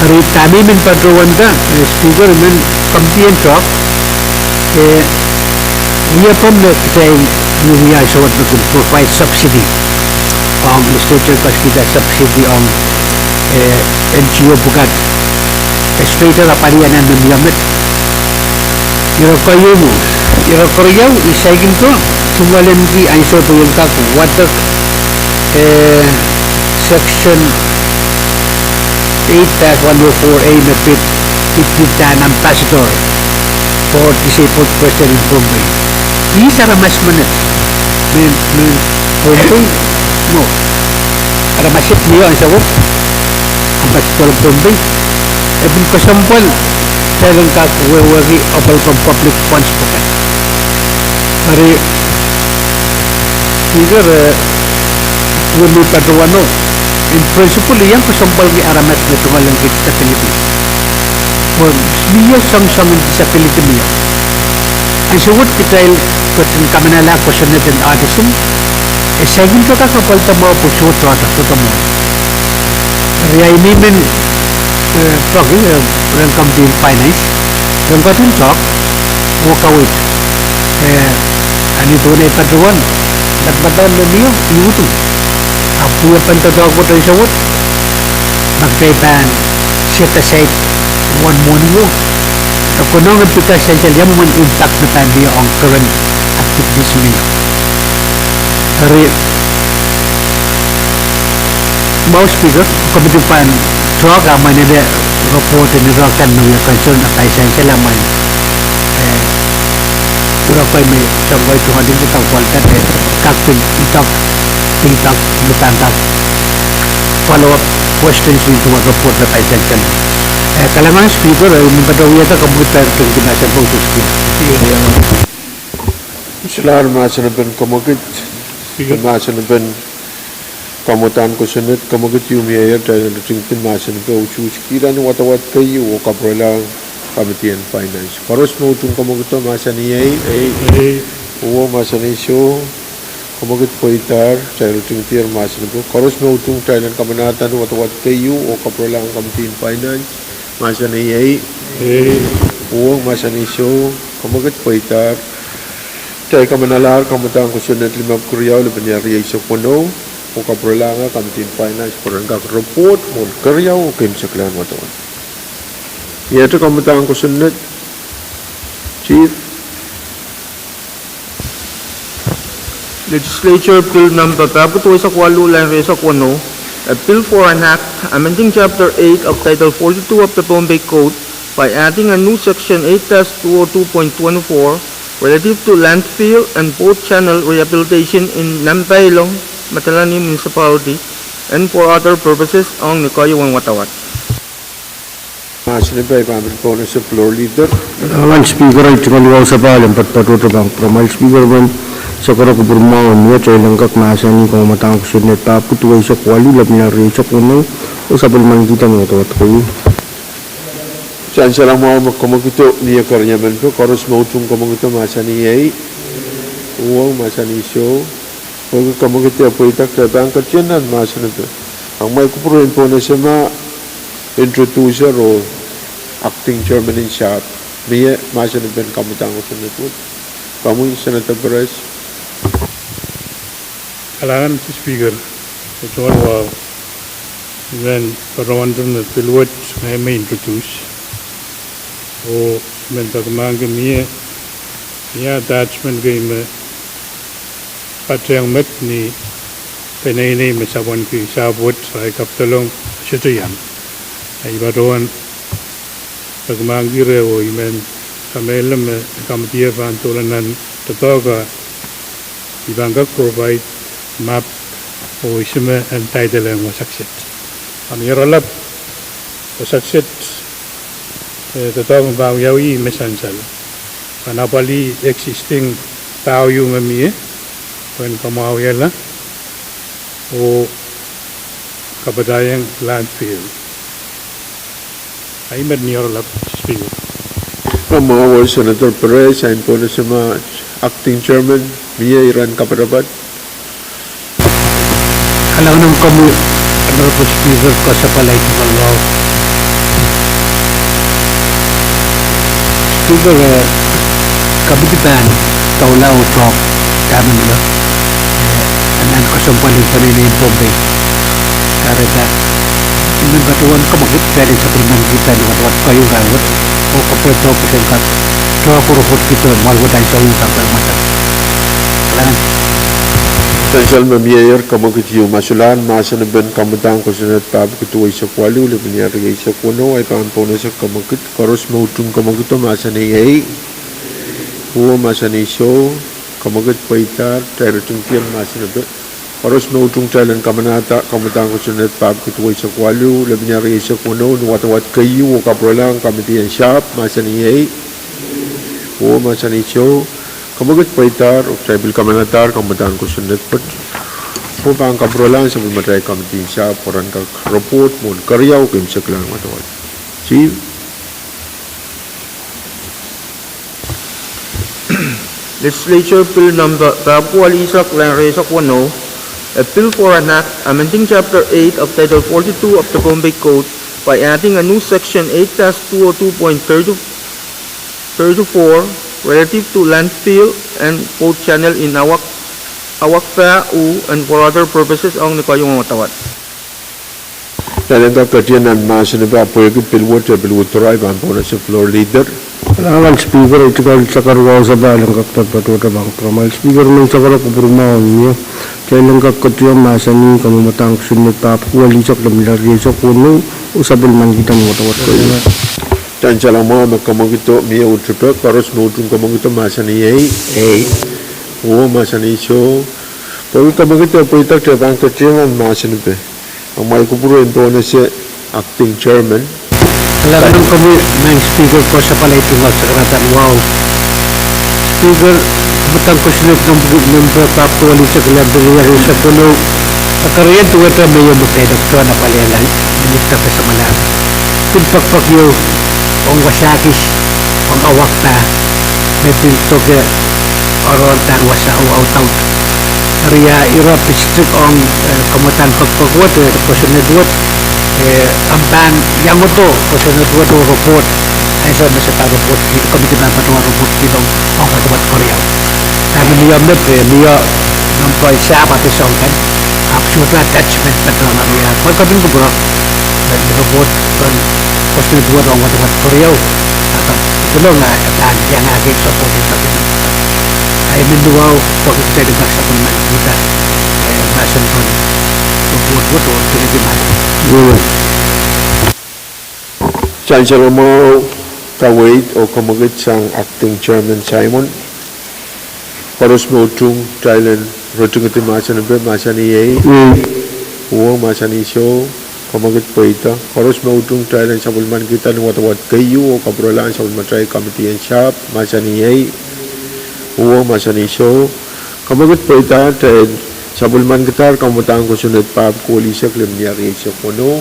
Eri dahme I men patohwanda, eh, Speaker, I men committee en talk, eh, wia pepom me kitail, ni wia ansou wet me kin provide subsidy ong legislature, koaskihda subsidy ong, eh, N G O pwukat. Eh, Speaker, apwalih anahn me mie met. Ire keieu mwo, ire keriau, I saikinte tungoalenki ansou pwe I en kak wadek, eh, section eight dash one oh four A me pid, pid, pid dan ambassador for disabled person in Pohnpei. Ihs aramas menet? Mehn, mehn Pohnpei? Mwo. Aramas wet mie ansou wet, ambassador Pohnpei. E pil kesempwal kitail en kak wehwehki apwalih public funds pwukat. Eri, Speaker, eh, duwen me I patohwano, in principle I iang kesempwalki aramas me tungoalenki disability. Pwe mie soangsoangen disability mie. Ansou wet kitail ketin kamanala kosonned en autism, e saikinte kak apwalih mwo pwe sohte, sohte mwo. Eri I men, eh, peki, eh, ren committee en finance, ren ketin talk, oh kaweid. Eh, a ni duwen ei patohwan, patohwan me mie, I uhd. Ahpw wia pahn doadoahk wet ansou wet, ma kitail pahn set aside won mwohni wet, e konehng pil kak sansal ia mwomwen impact me pahn mie ong current activities mie. Eri, mwahu Speaker, committee pahn talk, a mwomwen ire report en ire kan me wia concern, a pahn sansal a mwomwen, eh, ire kei me soang kei tungoalenki kak pwalda, eh, kak pil, kak pil, kak me pahn kak follow up questions ni duwen report me pahn sansal. Eh, kalahngan Speaker, eh, I men patohwan wiahda komwkid pahn kin mahsen pwe ususki. Solahr mahsen en pwukat, mahsen en pwukat, kamwadahn kosonned, komwkid ieu mie, atail en ritingdi mahsen en pwukat ususki ni wadawad keieu oh kapwurelahng committee en finance. Koaros me utung komwkido mahsanih ei. Ei. Uwong mahsanih soh. Komwkid pweidahr, atail ritingdier mahsen en pwukat. Koaros me utung kitail en kamanahda ni wadawad keieu oh kapwurelahng committee en finance, mahsanih ei. Ei. Uwong mahsanih soh. Komwkid pweidahr. Kitail kamanalahr kamwadahn kosonned limepwukat keriau, lepin riau eisek weneu, oh kapwurelahng committee en finance pwe ren kak report mwohn keriau oh keimwseklahn wadawad. Iet kamwadahn kosonned, Chief. Legislature Bill number pahpwiki duweisek waluh, line rieisek weneu, a bill for an act amending chapter eight of title forty-two of the Pohnpei Code by adding a new section eight dash two oh two point twenty-four relative to landfill and boat channel rehabilitation in Nampeilong, Matalani Municipality, and for other purposes, ong ni keieun wadawad. Mahsen en pwukat pahn pil pwonese floor leader. Kalahngan Speaker, ei tungoal wahu sapahl en patopato pahn kumwail Speaker men, sakara kupwur mwahu en mie, kitail en kak mahsanih kamwadahn kosonned pahpwiki duweisek waluh, lepin rieisek weneu, oh sapwellimankihda ni wadawad keieu. Sansal mwahu me komwkido mie keriemen pwe koaros me utung komwkido mahsanih ei. Uwong mahsanih soh. Pwehki komwkid e pweida, kitail pahn ketin nan mahsen en pwukat. Ahmw kupwur en pwonese ma introducer oh acting chairman in charge. Mie mahsen en pwukat kamwadahn kosonned wet. Komwi Senator Perez. Kalahngan Speaker, ei tungoal wahu. I men patohwan me bill wet ngehi me introduce. Oh I men peki mahk me mie, mie attachment kei me patehng met ni peneinei me sapwenki sahpw wet, ahi kapedolong sohte iang. Ahi patohwan peki mahk ire oh I men kamehlele me committee pahn doula nan doadoahk a I pahn kak provide map oh ihs me en title en wasa kiset. A mie oaralap wasa kiset, eh, doadoahk me pahn wiawi me sansal. Pahn apwalih existing pahieu me mie, pwehn kamwahuiala. oh kapatahieng landfill. Ahi met ni oaralap Speaker. Kemahwei Senator Perez, ahi pohnese me Acting Chairman, mie iren kapatapat. Kalahngan en komwi, Honorable Speaker, koasoia pali tungoal wahu. Speaker, eh, komiti pahn doula oh talk dahme mie, eh, anahn kesempwal en peneinei en Pohnpei. Kahrehda I men patohwan kamwakid kitail en sapwellimankihda ni wadawad keieu rahnwet, oh kapwuredo kitail en kak tohku report kihdo mwahl wet ansou ehu pahn pweimetek. Kalahngan. Sansal me mie, kamwakid ieu me solahr mahsanipen kamwadang kosonned pahpwiki duweisek waluh, lepin rieisek weneu, ahi pahn pohnese kamwakid. Koaros me utung kamwakido mahsanih ei. Uwo mahsanih soh. Kamwakid pweidahr, kitail ritingkihong mahsanipe. Koaros me utung kitail en kamanahda kamwadang kosonned pahpwiki duweisek waluh, lepin rieisek weneu, ni wadawad keieu oh kapwurelahng komiti en sahpw mahsanih ei. Uwo mahsanih soh. Kamwakid pweidahr, oh kitail pil kamanahdahr kamwadang kosonned wet, oh pahn kapwurelahng sapwellimatail komiti en sahpw pwe ren kak report mwohn keriau oh keimwseklahn wadawad. Chief. Legislature Bill Number pahpwiki duwelisek, line rieisek weneu, a bill for an act amending Chapter eight of Title forty-two of the Pohnpei Code by adding a new section eight dash two oh two point thirty-four relative to landfill and boat channel in Awak, Awakpah U and for other purposes ong ni keieun wadawad. Kitail en kak ketien nan mahsen pwe pwehki pil wet, pil withdraw, pahn pohnese floor leader. Kalahngan Speaker, I tungoal sakar wahu sapahl en kak patohdo pahn kupwuramwail. Speaker, mehn sakarau kupwur mwahu en mie. Kitail en kak ketien mahsanih kamwadang kosonned pahpwiki duwelisek, lepin rieisek weneu, oh sapwellimankihda ni wadawad keieu. Sansal mwahu me kamwakido mie, utupe, koaros me utung kamwakido mahsanih ei. Ei. Uwo mahsanih soh. Pwehki kamwakido pweida, kitail pahn ketien nan mahsen pwe amwail kupwur en pohnese Acting Chairman. Kalahngan en komwi, Madam Speaker, koasoia pali tungoal sakar wahu. Speaker, kamwadang kosonned pahpwiki duwelisek, lepin rieisek weneu, kakerehda duwehte me ieu me keidek tohn apwalehla Minista Kesemwlahn. Pil pekpek ieu ong wasa kis ong Awakpah me pil doke oaroahr pahn wasa audaud. Eri ira district ong, eh, kamwadang pekpek wet, eh, kosonned wet, eh, ahpw pahn iang uhdo kosonned wet oh report, ansou me se pahn report kihdo, komiti pahn patohwan report kihdo ong wadawad keriau. Dahme mie met, eh, mie member sahpw adi soangen, ahpw sohte attachment me dohng eri, eh, pwe komiti kupwur, eh, report kan kosonned wet ong wadawad keriau, ahpw pil ong, eh, pahn iangahki sopohte. Ahi men wahu, pwehki kitail en kak sapwellimankihda, eh, mahsen kan, report wet oh tengedi mahsen. Sansal mwahu, kaweid oh kamwakid sang Acting Chairman Simon. Koaros me utung kitail en ritingedi mahsen pwe mahsanih ei. Ei. Uwo mahsanih soh. Kamwakid pweida. Koaros me utung kitail en sapwellimankihda ni wadawad keieu oh kapwurelahng sapwellimatail komiti en sahpw mahsanih ei. Uwo mahsanih soh. Kamwakid pweida, kitail sapwellimankidahr kamwadang kosonned pahpwiki duwelisek, lepin rieisek weneu,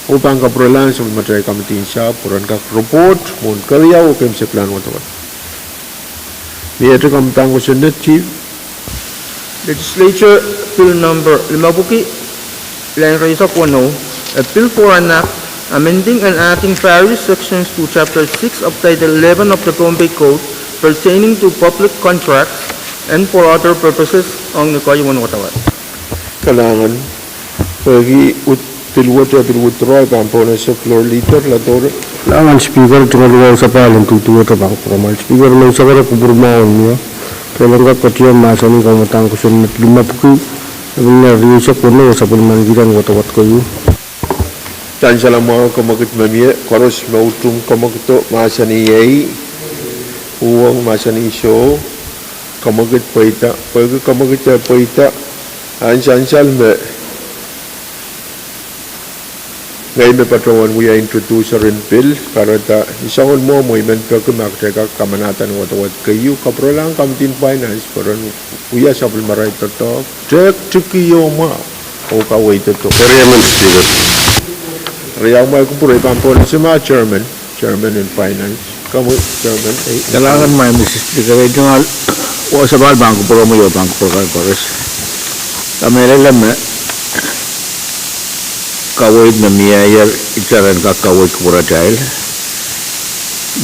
oh pahn kapwurelahng sapwellimatail komiti en sahpw pwe ren kak report mwohn keriau oh keimwseklahn wadawad. Miehte kamwadang kosonned, Chief. Legislature Bill Number limepwiki, line rieisek weneu, a bill for an act amending and adding various sections to Chapter six of Title eleven of the Pohnpei Code pertaining to public contracts and for other purposes ong ni keieun wadawad. Kalahngan. Pwehki pil wet, pil withdraw, pahn pohnese floor leader, Ladore. Kalahngan Speaker, tungoal wahu sapahl en duduwehte pahn kupwuramwail. Speaker, mehn sakarau kupwur mwahu en mie. Kitail en kak ketien mahsanih kamwadang kosonned limepwiki, lepin rieisek weneu oh sapwellimankihda ni wadawad keieu. Sansal mwahu, kamwakid me mie, koaros me utung kamwakido mahsanih ei. Uwo mahsanih soh. Kamwakid pweida, pwehki kamwakid pweida, ahn sansal me ngehi me patohwan wia introducer en pil, kahrehda ni soangen mwohmw I men peki ma kitail kak kamanahda ni wadawad keieu, kapwurelahng komiti en finance pwe ren wia sapwellimarail doadoahk, tehk tiki ieu mwahu. Oh kaweid doadoahk. Eri emen Speaker. Riau, kumwail kupwure, I pahn pohnese ma Chairman, Chairman en Finance. Komwi Chairman, eh. Kalahngan ma Mister Speaker, eh, tungoal wasa pahn kupwuromwi oh pahn kupwure kan koaros. Kamehlele me kaweid me mieier, irail en kak kaweid kupwuratail.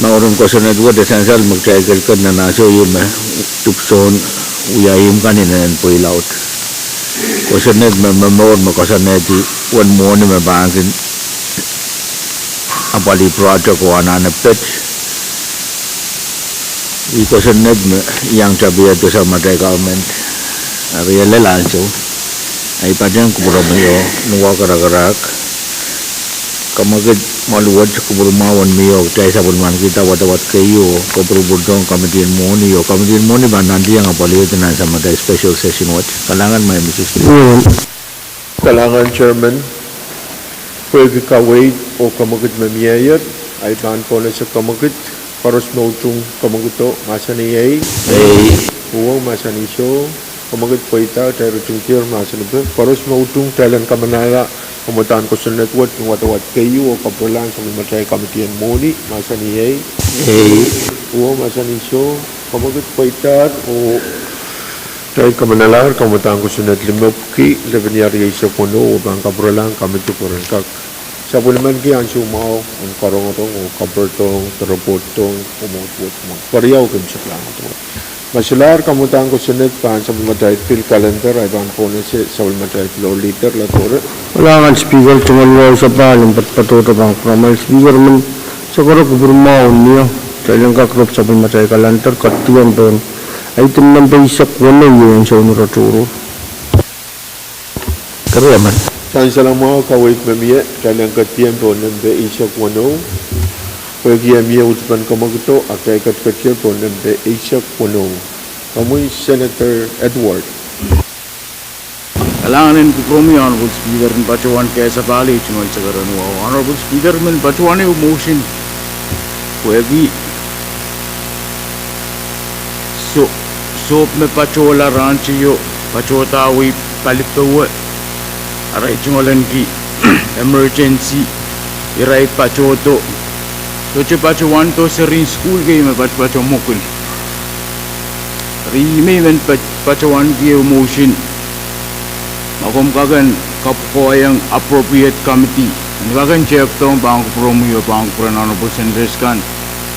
Mouren kosonned wet e sansal me kitail kelked nan ahnsou ieu me dipwisoun wia ihmw kan inenen pweilaud. Kosonned me momour me koasoanehdi uwen mwohni me pahn kin apwalih project oh anahne pid. Ih kosonned me iang tapihada sapwellimatail government. Eri e lel ahnsou. Ahi patehng kupwuromwi oh ni wahkarakarahk. Kamwekid mwahl wet kupwurmwahu en mie oh kitail sapwellimanikihda wadawad keieu oh kupwurpwurdohng committee en mwohni oh committee en mwohni pahn nantihong apwalihada nan sapwellimatail special session wet. Kalahngan ma Mister Speaker. Kalahngan Chairman, pwehki kaweid oh kamwekid me mieier, I pahn pohnese kamwekid koaros me utung kamwekido mahsanih ei. Ei. Uwong mahsanih soh. Kamwekid pweida, kitail ritingdier mahsanih pwe koaros me utung kitail en kamanahla kamwadahn kosonned wet ni wadawad keieu oh kapwurelahng sapwellimatail committee en mwohni mahsanih ei. Ei. Uwong mahsanih soh. Kamwekid pweida oh kitail kamanahla kamwadahn kosonned limepwiki lepeni rieisek weneu oh pahn kapwurelahng committee pwe ren kak sapwellimaniki ansou mwahu en karongorong oh kapwuredohng, doaropwohdohng, oh mwohd wet mwahu. Keriau, kin solahr mwohd wet. Ma solahr kamwadahn kosonned pahn sapwellimatail pil calendar, I pahn pohnese sapwellimatail floor leader, Ladore. Kalahngan Speaker, tungoal wasa pahn en patopato pahn kupwuromwail Speaker men, sakora kupwurmwahu en mie, kitail en kak rop sapwellimatail calendar, ketieng pohn item nempe eisek weneu, ansou ni rotorot. Keriau men. Sansal mwahu, kaweid me mie, kitail en ketieng pohn nempe eisek weneu. Pwehki e mie uhdipen kamwekido, a kitail ketiketier pohn nempe eisek weneu. Komwi Senator Edward. Kalahngan en kupwuromwi Honorable Speaker en patohwan kehlail tungoal sakaradahn wahu. Honorable Speaker men, patohwan ehu motion pwehki sohp, sohp me patohla rahn teio, patohda wei palipowe, arail tungoal ahneki emergency, irail patohdo, sohte patohwando serihn sukuhl kei me patopato mwekid. Eri I men patohwanki ehu motion, ma komw kak en kapwukoaiong appropriate committee, en kak en tehkdohng pahn kupwuromwi oh pahn kupwuren Honorable Senators kan,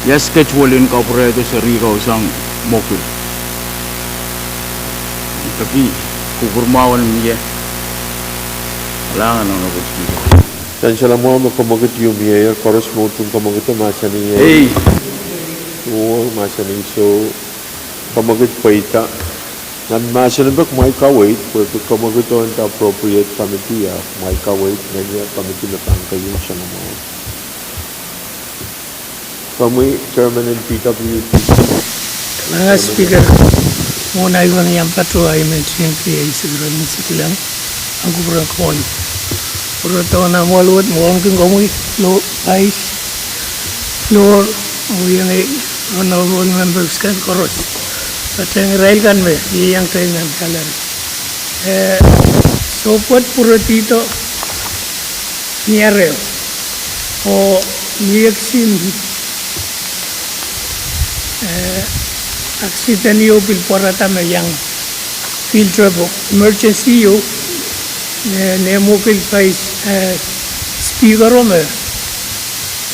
ia schedule en kapwurehdo seri kau sang mwekid. Peki kupwurmwahu en mie. Kalahngan Honorable Speaker. Sansal mwahu, ma kamwekid ieu mieier, koaros me utung kamwekido mahsanih ei. Ei. Uwong mahsanih soh. Kamwekid pweida. Nan mahsen en pwe kumwail kaweid, pwehki kamwekido nda appropriate committee, a kumwail kaweid, nan ia committee me pahn keieu sang mwahu. Komwi Chairman en P W D. Kalahngan Speaker, mwohn ahi wang iang patoh ahi men tiengki eisek ire ni sikilang, ahn kupwuren Kauno. Pwurodohng nan mwoahl wet, mwohnki komwi, Vice, Floor, oh iang ei honorable members kan koaros. Patehng irail kan me ieiang kitail nan gallery. Eh, sohp wet pwurodohng ni areho. Oh ni ekis, eh, accident ieu pil pwarada me iang field trip, emergency ieu, ne, ne mwekid Vice, eh, Speaker o me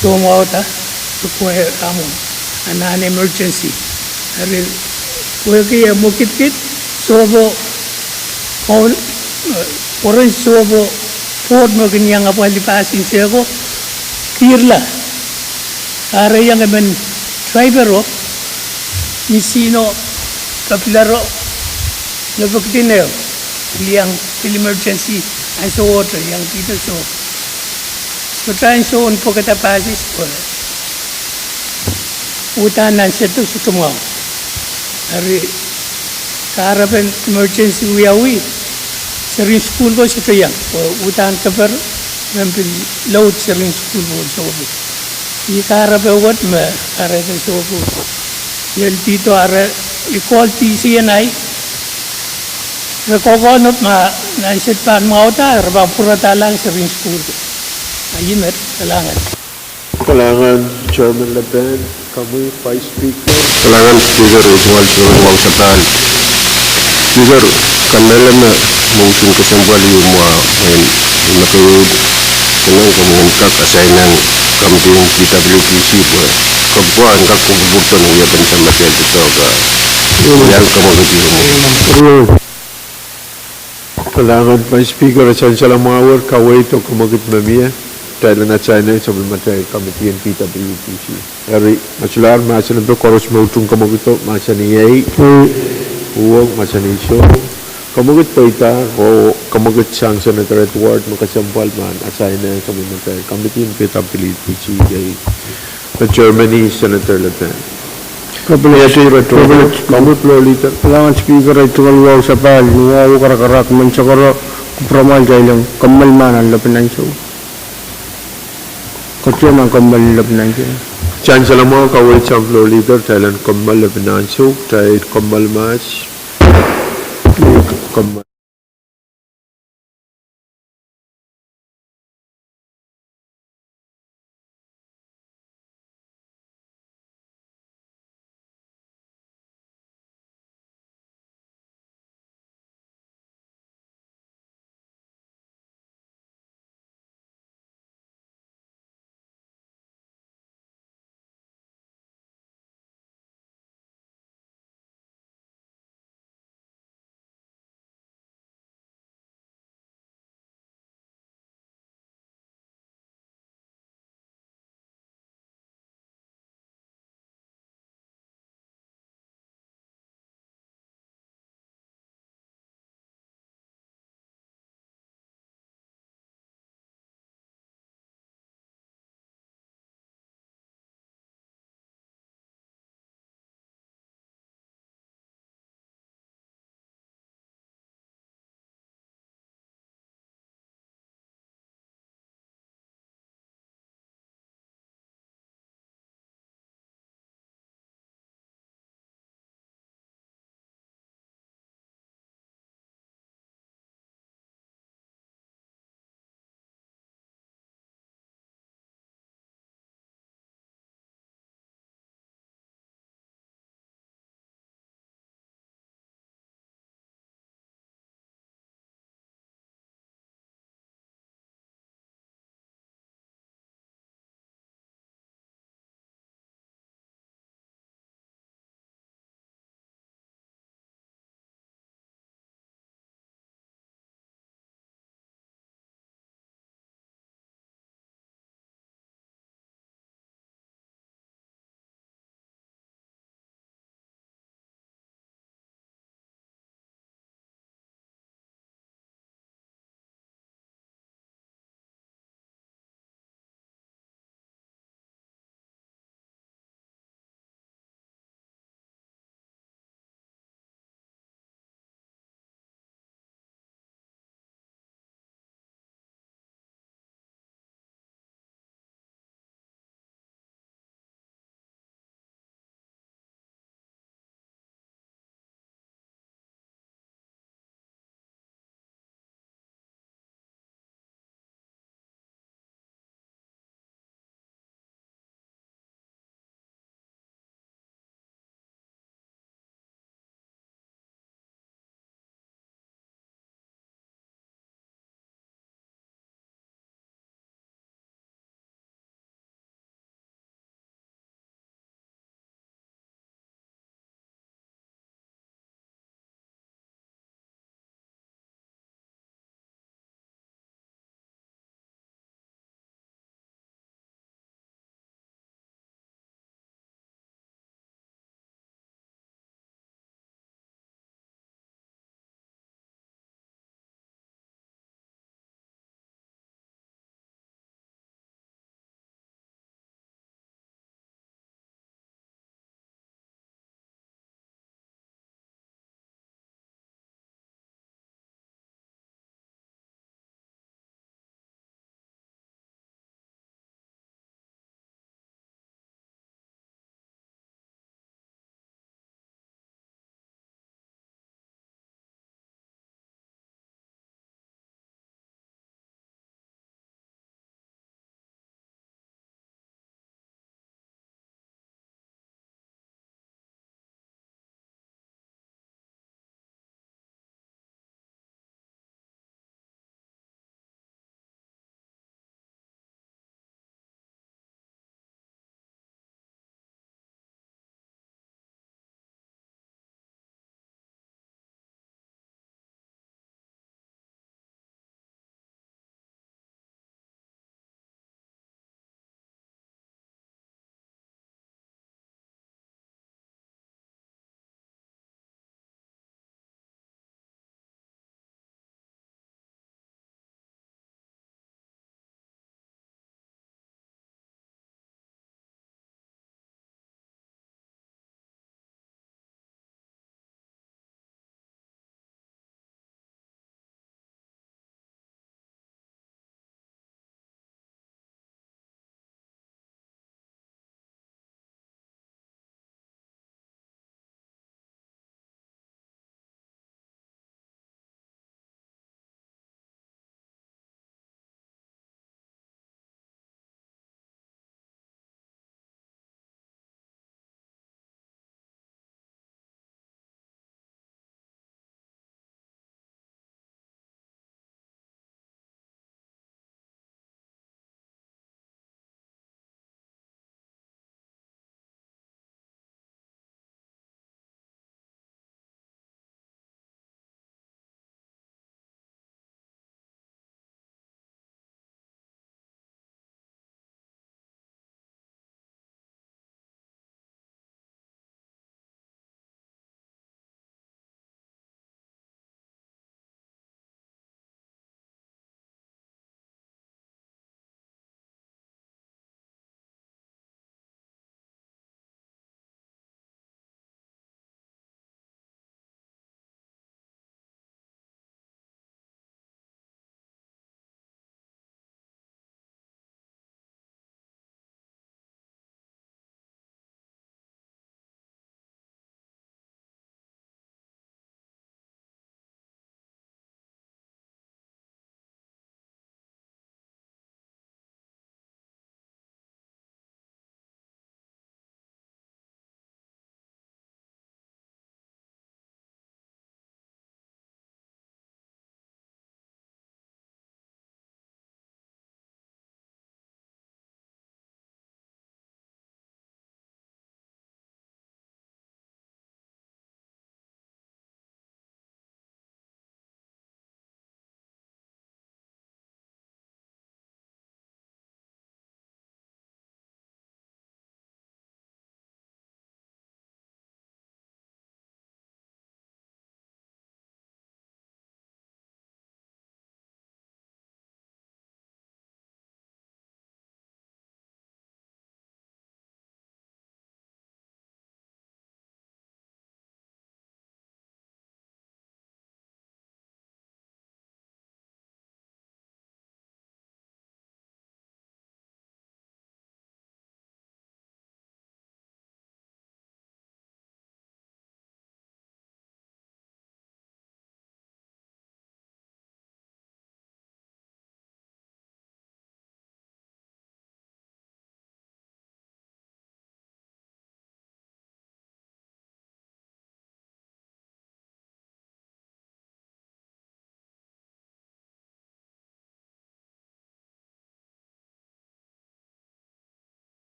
soumwahuda, pwe amwo anahne emergency. Eri pwehki e mwekidkid, sohpo, eh, pworen sohpo board me kin iang apwalih pass en sehko, kihrla. Kahre iang emen driver o, misihno, kapilaro, lepekdin ehu, pil iang, pil emergency, ansou oto, iang kihdo soh. Sohte ansou en pwekada passes pwe uhdahn nan sehdo sohte mwahu. Eri kahrepen emergency wiawi, serihn sukuhl ko sohte iang, pwe uhdahn keper, men pil load serihn sukuhl ko sohte. Ih kahrepe wet me kahrehda sohte. Iel dihdo are, I call D C and I, Re kohkohno ma nan state pahn mwahula, re pahn pwurodahlahng seri en sukuhl. A ih met, kalahngan. Kalahngan, Chairman Lapand, komwi Vice Speaker. Kalahngan Speaker, e tungoal Chairman wausapahl. Speaker, kamehlele me mwohn kesempwal ieu mwahu, en, me ke Senang komwi en kak assign-ehng committee en P W D C pwe, kak pwe en kak kupwurpwurdohn wiepen samatail doadoahk. Iang kamwakid ieu mwo. Kalahngan Vice Speaker, Sansal mwahu, kaweid oh kamwakid me mie, kitail en assign-ehng sapwellimatail committee en P W D C. Eri, ma solahr mahsen en pil koaros me utung kamwakido, mahsanih ei. Uhwong, mahsanih soh. Kamwakid pweida, oh kamwakid sang Senator Edward me kesempwal pahn assign-ehng sapwellimatail committee en P W D C, ei. Me Chairman Senator Lapand. Komwi Floor Leader. Kalahngan Speaker, ei tungoal wausapahl, mwahu, karakarahk, menseng koaros, kupwuramwail kitail en kommoal mahn en lepin ansou. Koatie nan kommoal en lepin ansou. Sansal mwahu, kaweid sang Floor Leader, kitail en kommoal lepin ansou, kitail kommoal mahs. Kommoal.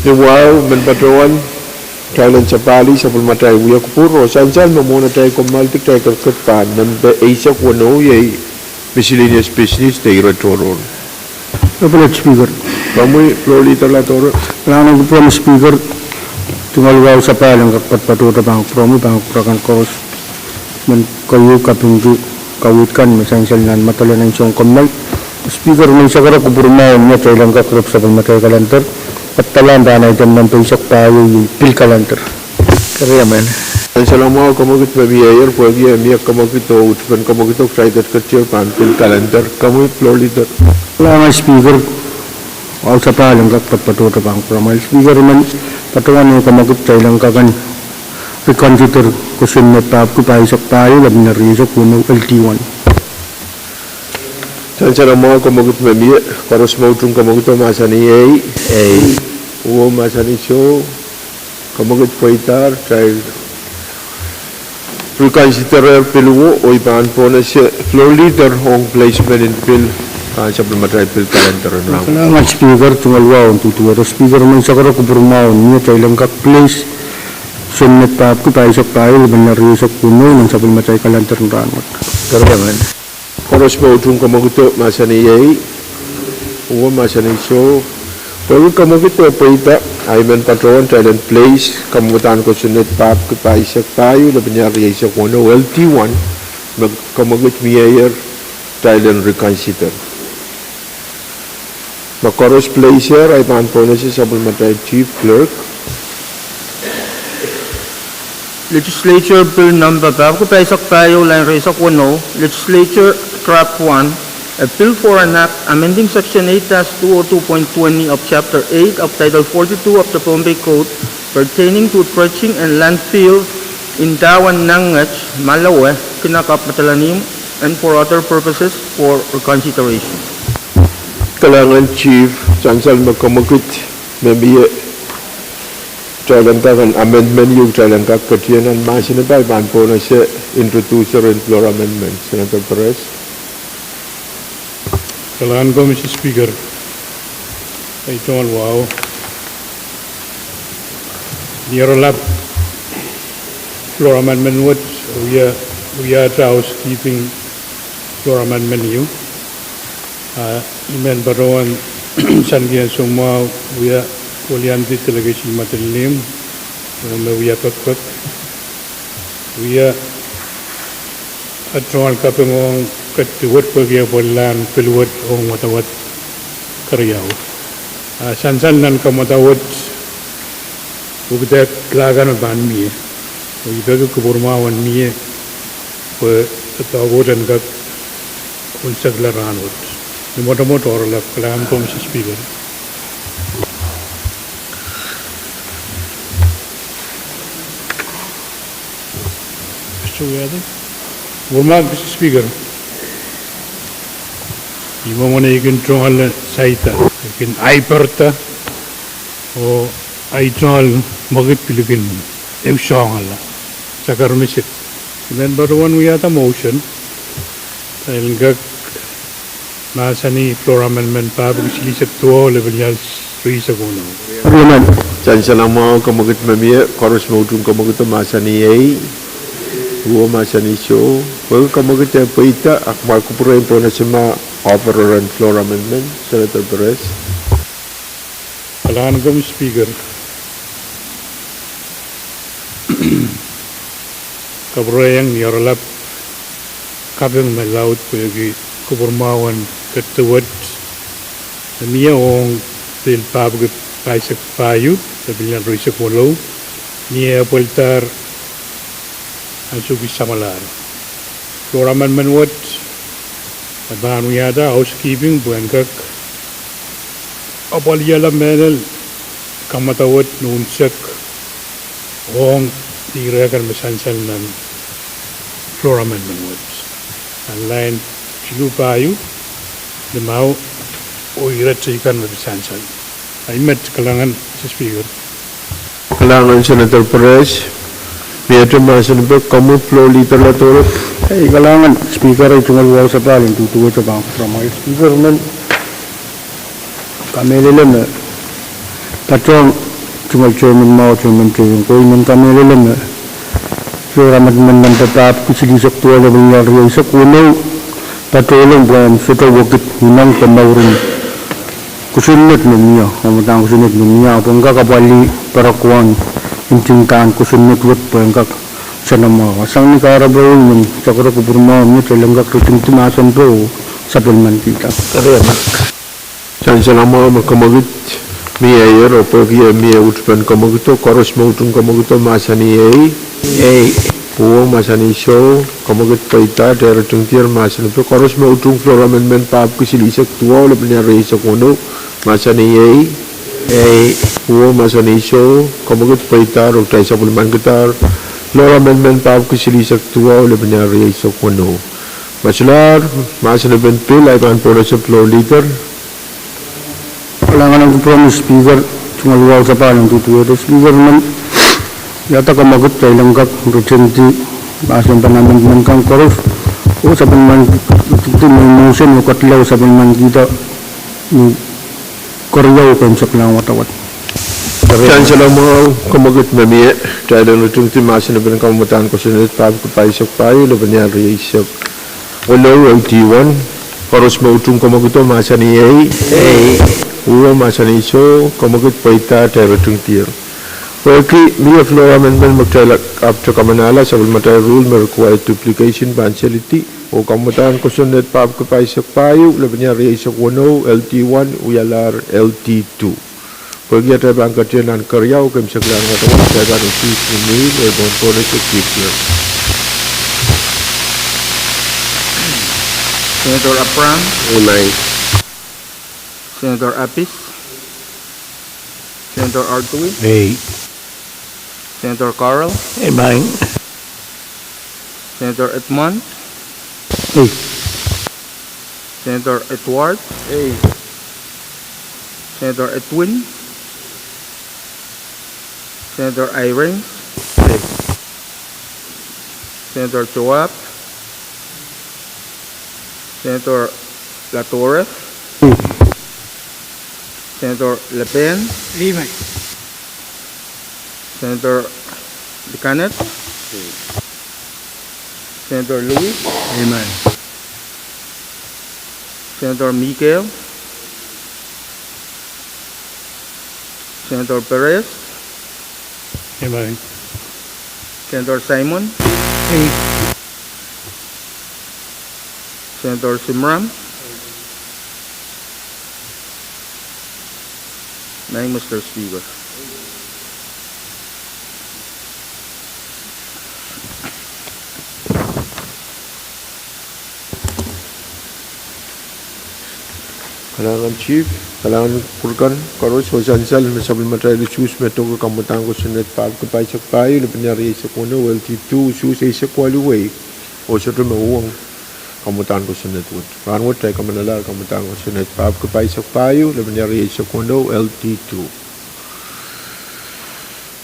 Ni wahu men patohwan kitail en sapahl sapwellimatail wia kupwur oh sansal me mwohn atail kommoaldi kitail ketiket pahn nempe eisek weneu, iei miscellaneous business de ire tohrohr. Komwi Floor Leader Latoro. Kalahngan kupwuromwi Speaker, tungoal wahu sapahl en kak patohdo pahn kupwuromwi pahn kupwur akan koaros men keieu kapingki kaweid kan me sansal nan madalan en sounkomour. Speaker, men sakara kupwur mwahu ni atail en kak rep sapwellimatail kalender, padpalahn pahn item nempe eisek pahieu, iei pil kalender. Sansal mwahu kemwekid me mieier, pwehki e mie kemwekid oh utupen kemwekid oh kitail ketiket pahn pil kalender. Komwi Floor Leader. Kalahngan Speaker, wahu sapahl en kak patohdo pahn kupwuromwi Speaker, men patohwan kemwekid kitail en kak en reconsider kosonned pahpwiki pahisek pahieu, lepin rieisek weneu, L T one. Sansal mwahu kemwekid me mie, koaros me utung kemwekido mahsanih ei. Uwe mahsanih soh, kemwekid pweidahr, kitail reconsiderehr pil uwo, oh I pahn pwonese Floor Leader ong placement en pil pahn sapwellimatail pil kalender en rahn. Kalahngan Speaker, tungoal wahu en duduwehte Speaker, men sakara kupwur mwahu ni atail en kak place kosonned pahpwiki pahisek pahieu, lepin rieisek weneu nan sapwellimatail kalender en rahn wet. Koaros me utung kemwekido mahsanih ei. Uwe mahsanih soh, pwehki kemwekid eh pweida, I men patohwan kitail en place kamwadahn kosonned pahpwiki pahisek pahieu, lepin rieisek weneu, L T one, me kemwekid mieier, kitail en reconsider. Ma koaros place er, I pahn pwonese sapwellimatail Chief Clerk. Legislature Bill number pahpwiki pahisek pahieu, line rieisek weneu, Legislature Draft one, a bill for an act amending section eight dash two oh two point twenty of chapter eight of title forty-two of the Pohnpei Code pertaining to dredging and landfill in Tawen, Nanget, Malewe, Kinakapw, Madolenihmw, and for other purposes for reconsideration. Kalahngan Chief, sansal me kemwekid me mie, kitail en kak en amendment ieu kitail en kak ketin nan mahsen, I pahn pwonese introducer en floor amendment, Senator Perez. Kalahngan ko Mister Speaker, ei tungoal wahu. Ni oaralap floor amendment wet, wia, wiahte housekeeping floor amendment ieu. Ah, I men patohwan sankihong soumwahu wia Koliandi Delegation Madolenihmw, oh me wia pekpek. Wia, ah, tungoal kaping ong ketiket wet pwehki e pwelelahn pil wet ong wadawad keriau. Ah, sansal nan kamwadau wet, pwukidek kilang kan me pahn mie. Oh I peki kupwur mwahu en mie, pwe doadoahk wet en kak unsekla rahn wet. Ni mwotomwot oaralap, kalahngan ko Mister Speaker. Mister Wiata? Kupwur mwahu Mister Speaker. I mwomwen ei kin tungoale saida, ei kin aiperda, oh ei tungoal mwekid pil kin ehu soangala. Sakar misik. I men patohwan wiahda motion, kitail en kak mahsanih floor amendment pahpwiki silihsek duwau, lepin rieisek weneu. Sansal mwahu kemwekid me mie, koaros me utung kemwekido mahsanih ei. Uwe mahsanih soh, pwehki kemwekid eh pweida, a kumwail kupwure en pwonese ma offerer en floor amendment, Senator Perez. Kalahngan ko Mister Speaker. Kapwurehiong ni oaralap kaping me laud pwehki kupwur mwahu en ketiket wet me mie ong pil pahpwiki pahisek pahieu, lepin rieisek weneu, ni eh pweldahr ansou kis samwalahr. Floor amendment wet, e pahn wiahda housekeeping pwehn kak apwalihala mehlel kamwadau wet me unsek ong ire kan me sansal nan floor amendment wet. Nan line siluh pahieu, limau, oh ire teikan me sansal. Ahi met, kalahngan Mister Speaker. Kalahngan Senator Perez. Miehte mahsen pwukat, komwi Floor Leader Latoro. Ei kalahngan Speaker, ei tungoal wahu sapahl en duduwehte pahn kupwuromwi Speaker men kamehlele me patohwan Tungoal chairman mwahu, chairman Teiong, ko I men kamehlele me flora amendment nan papah pwukat silihsek duwau lepin riau eisek weneu, patohlong pwehn sohte wekid ineng de mouren kosonned me mie, kamwadang kosonned me mie, pwehn kak apwalih porokuon ntingdahn kosonned wet pwehn kak nsenamwahu. Sang ni kahrepe I men sakara kupwur mwahu me kitail en kak ritingdi mahsen po, sapwellimanikihda. Sang ni nsenamwahu me kemwekid mie ehr, oh pwehki e mie utupen kemwekido, koaros me utung kemwekido mahsanih ei. Ei. Uwo mahsanih soh, kemwekid pweida, kitail ritingdier mahsen po. Koaros me utung flora amendment papah silihsek duwau lepin riau eisek weneu mahsanih ei. Ei. Uwo mahsanih soh, kemwekid pweida, oh kitail sapwellimanikidahr flora amendment papah silihsek duwau lepin riau eisek weneu. Ma solahr mahsen en pil, ahi pahn pohnese floor leader. Kalahngan en kupwur Mister Speaker, tungoal wahu sapahl en duduwehte Speaker men, iei kemwekid kitail en kak ritingdi mahsen pahn amendment kan koaros, oh sapwellimanikihdi me motion oh ketilong sapwellimanikihda ni keriau keimwseklahn wadawad. Sang ni nsenamwahu, kemwekid me mie, kitail en ritingdi mahsen en pil en kamwadang kosonned papah pahisek pahieu lepin riau eisek weneu, L T one, koaros me utung kemwekido mahsanih ei. Ei. Uwo mahsanih soh, kemwekid pweida, kitail ritingdier. Pwehki mie flora amendment me kitail ahpwete kamanahla, sapwellimatail rule me require duplication pahn selidi, oh kamwadang kosonned papah pahisek pahieu lepin riau eisek weneu, L T one, wialahr L T two. Pwehki atail pahn ketido nan keriau keimwseklahn wadawad, kitail pahn usehs ni mie, oh I pahn pohnese Speaker. Senator Abraham. Amen. Senator Appis. Senator Artui. Ei. Senator Carl. Amen. Senator Edmund. Ei. Senator Edward. Ei. Senator Edwin. Senator Irene. Ei. Senator Joab. Senator Latores. Ei. Senator Lepen. Ei. Senator Liganet. Ei. Senator Louis. Amen. Senator Miguel. Senator Perez. Amen. Senator Simon. Ei. Senator Simram. Nai, Mister Speaker. Kalahngan Chief, kalahngan kupwur kan koaros, oh sansal me sapwellimatail usuhs me doke kamwadang kosonned papah pahisek pahieu lepin riau eisek weneu, L T two, usuhs eisek waluh wehi, oh sohte me uhwong kamwadang kosonned wet. Rahnwet kitail kamanalahr kamwadang kosonned papah pahisek pahieu lepin riau eisek weneu, L T two.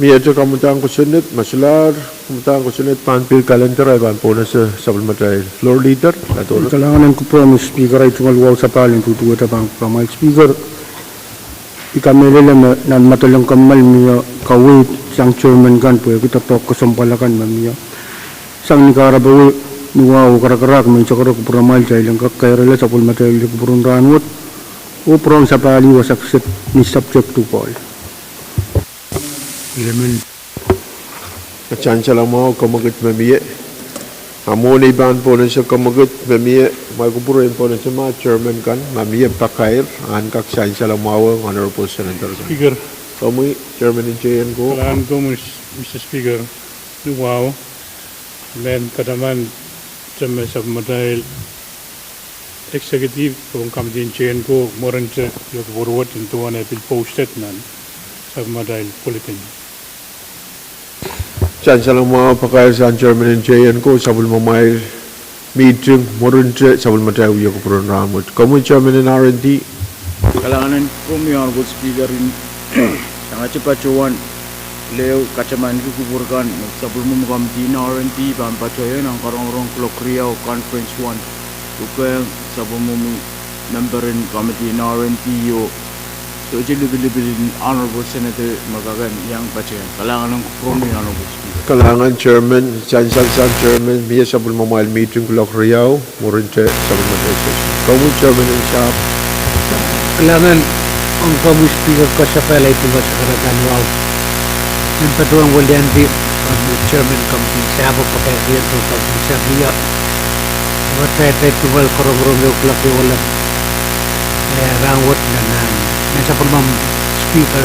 Miehte kamwadang kosonned, ma solahr kamwadang kosonned pahn pil kalender, ahi pahn pohnese sapwellimatail floor leader. Kalahngan en kupwur Mister Speaker, ahi tungoal wahu sapahl en duduwehte pahn kupwuramwail Speaker. I kamehlele me nan madeleng kamwail mie kaweid sang chairman kan pwehki doadoahk kesempwal akan me mie. Sang ni kahrepe wet, ni wahu karakarahk, me I sakara kupwuramwail kitail en kak kairehla sapwellimatail kupwur en rahnwet, oh pwurehng sapahl wasa kiset ni subject dupoal. Sansal mwahu, kemwekid me mie. A mwohn ei pahn pohnese kemwekid me mie, ma kupwur en pohnese ma chairman kan, ma mie pakair, ahn kak sansal mwahu, Honorable Senator kan. Speaker. Komwi chairman en J N ko. Kalahngan komwi Mister Speaker, ni wahu. Mehn kataman te me sapwellimatail executive pwuhng committee en J N ko mwurinte ieu kupwur wet, nin duwen e pil posted nan sapwellimatail bulletin. Sansal mwahu pakair sang chairman en J N ko, sapwellimamwail mihting mwurinte sapwellimatail wia kupwur en rahnwet. Komwi chairman en R and D. Kalahngan en komwi Honorable Speaker, I sangete patohwan lehu katamanki kupwur kan me sapwellimomwi committee en R and D pahn patohwan nan karongorong kuloak riau conference one, ukehng sapwellimomwi member en committee en R and D oh Sohte lipilipil en Honorable Senator me kak en iang patehng. Kalahngan en kupwuromwi Honorable Speaker. Kalahngan Chairman, sansal sang Chairman, mie sapwellimamwail mihting kuloak riau, mwurinte sapwellimatail session. Komwi Chairman en sahpw. Kalahngan ong komwi Speaker, kasapahl ei tungoal sakaradahn wahu. En patohwan weliandi, komwi Chairman committee en sahpw, pakairkihong committee en sahpw ia. Watail pahn tungoal korongorong ehu kuloak ehu elep, eh, rahnwet nan, nan sapwellimomwi Speaker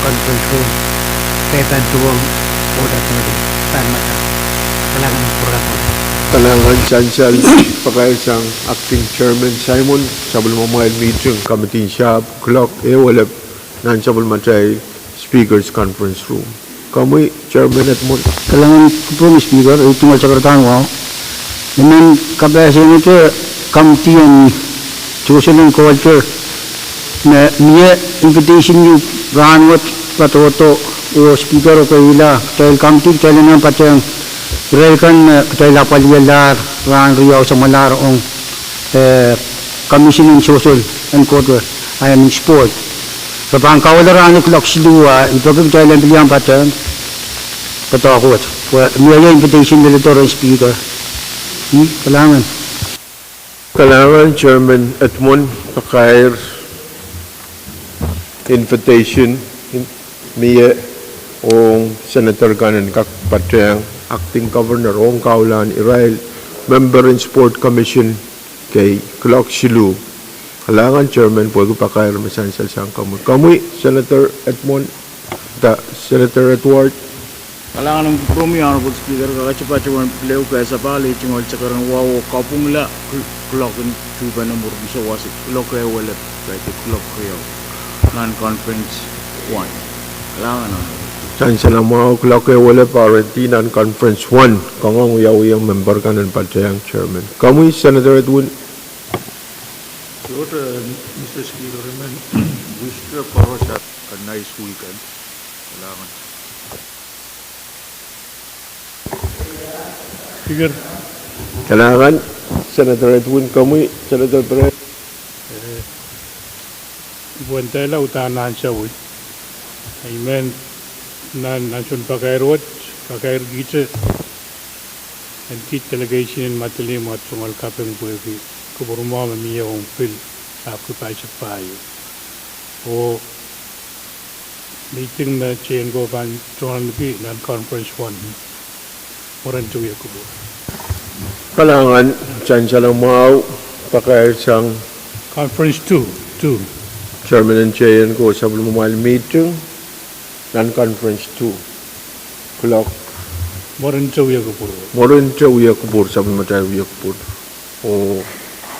conference room. Kitail pahn tuhwong order thirty, pahn mada. Kalahngan pwurehng. Kalahngan sansal pakair sang Acting Chairman Simon, sapwellimamwail mihting committee en sahpw kuloak ehu elep nan sapwellimatail Speakers Conference Room. Komwi Chairman Edmund. Kalahngan kupwuromwi Speaker, ei tungoal sakaradahn wahu. I men kapehsehnete committee en sewesel en culture me mie invitation ieu rahnwet, patohdo, oh Speaker, oh keila, kitail committee kitail en patehng irail kan me kitail apwalialahr rahn riau samwalahr ong, eh, commission en sewesel en culture, I mean sport. Re pahn kawehla rahn kuloak siluh, a I peki kitail en pil iang patehng doadoahk wet pwe mie invitation leledo rehn Speaker. Hmm, kalahngan. Kalahngan Chairman Edmund, pakair invitation mie ong Senator kan en kak patehng Acting Governor ong kahlahn irail member en Sport Commission kei kuloak siluh. Kalahngan Chairman pwehki pakair me sansal sang komwi. Komwi Senator Edmund, da Senator Edward. Kalahngan en kupwuromwi Honorable Speaker, kakete patohwan pil ehu kasapahl ei tungoal sakaradahn wahu oh kapwungala kuloak en tuhpene mwurin sewese kuloak ehu elep, kaidehn kuloak riau nan conference one. Kalahngan. Sansal mwahu, kuloak ehu elep already nan conference one. Kangoang wiawi ong member kan en patehng Chairman. Komwi Senator Edwin. Mister Speaker, I men wish koaros a nice weekend. Kalahngan. Speaker. Kalahngan, Senator Edwin, komwi Senator Perez. Eh, I pwehn ndahla uhdahn ansou wet. I men nan, nan soun pakair wet, pakair kihte, en kiht delegation en Madolenihmw, tungoal kaping pwehki kupwur mwahu me mie ong pil ahpw kipaisek pahieu. Oh mihting me J N ko pahn tungoal ahneki nan conference one. Mwurin wia kupwur. Kalahngan, sansal mwahu, pakair sang conference two, two. Chairman en J N ko sapwellimamwail mihting nan conference two. Kuloak. Mwurin wia kupwur. Mwurin wia kupwur, sapwellimatail wia kupwur. Oh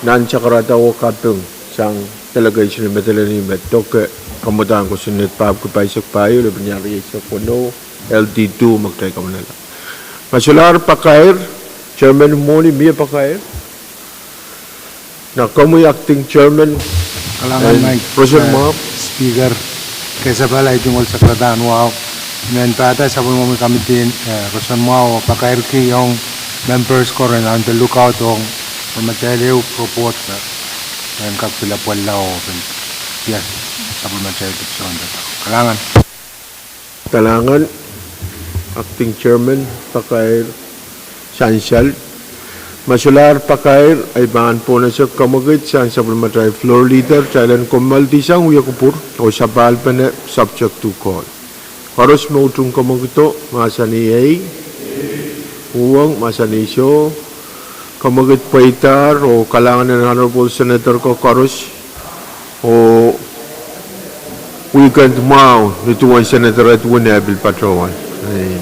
nan sakarada oh kaping sang delegation en Madolenihmw me doke kamwadahn kosonned ahpw kipaisek pahieu, lepin iang rieisek weneu, L D two me kitail kamanala. Ma solahr pakair, Chairman mwohni, mie pakair? Na komwi Acting Chairman. Kalahngan, Mike, Rosen, eh, Map. Speaker, kasapahl ei tungoal sakaradahn wahu. I men pahda sapwellimomwi committee, eh, Rosen Mwahu, oh pakairkihong members ko ren on the lookout ong pwe ma atail ehu report, eh, en kak pil apwalih oh pil, yes, sapwellimatail dipwisou en doadoahk. Kalahngan. Kalahngan, Acting Chairman, pakair sansal. Ma solahr pakair, I pahn pwonese kamwekid sang sapwellimatail floor leader, kitail en kommoaldi sang wia kupwur oh sapahlpene subject to call. Koaros me utung kamwekido, mahsanih ei. Uhwong, mahsanih soh. Kamwekid pweidahr oh kalahngan en Honorable Senator ko koaros. Oh weekend mwahu ni duwen Senator Edwin eh pil patohwan. Eh.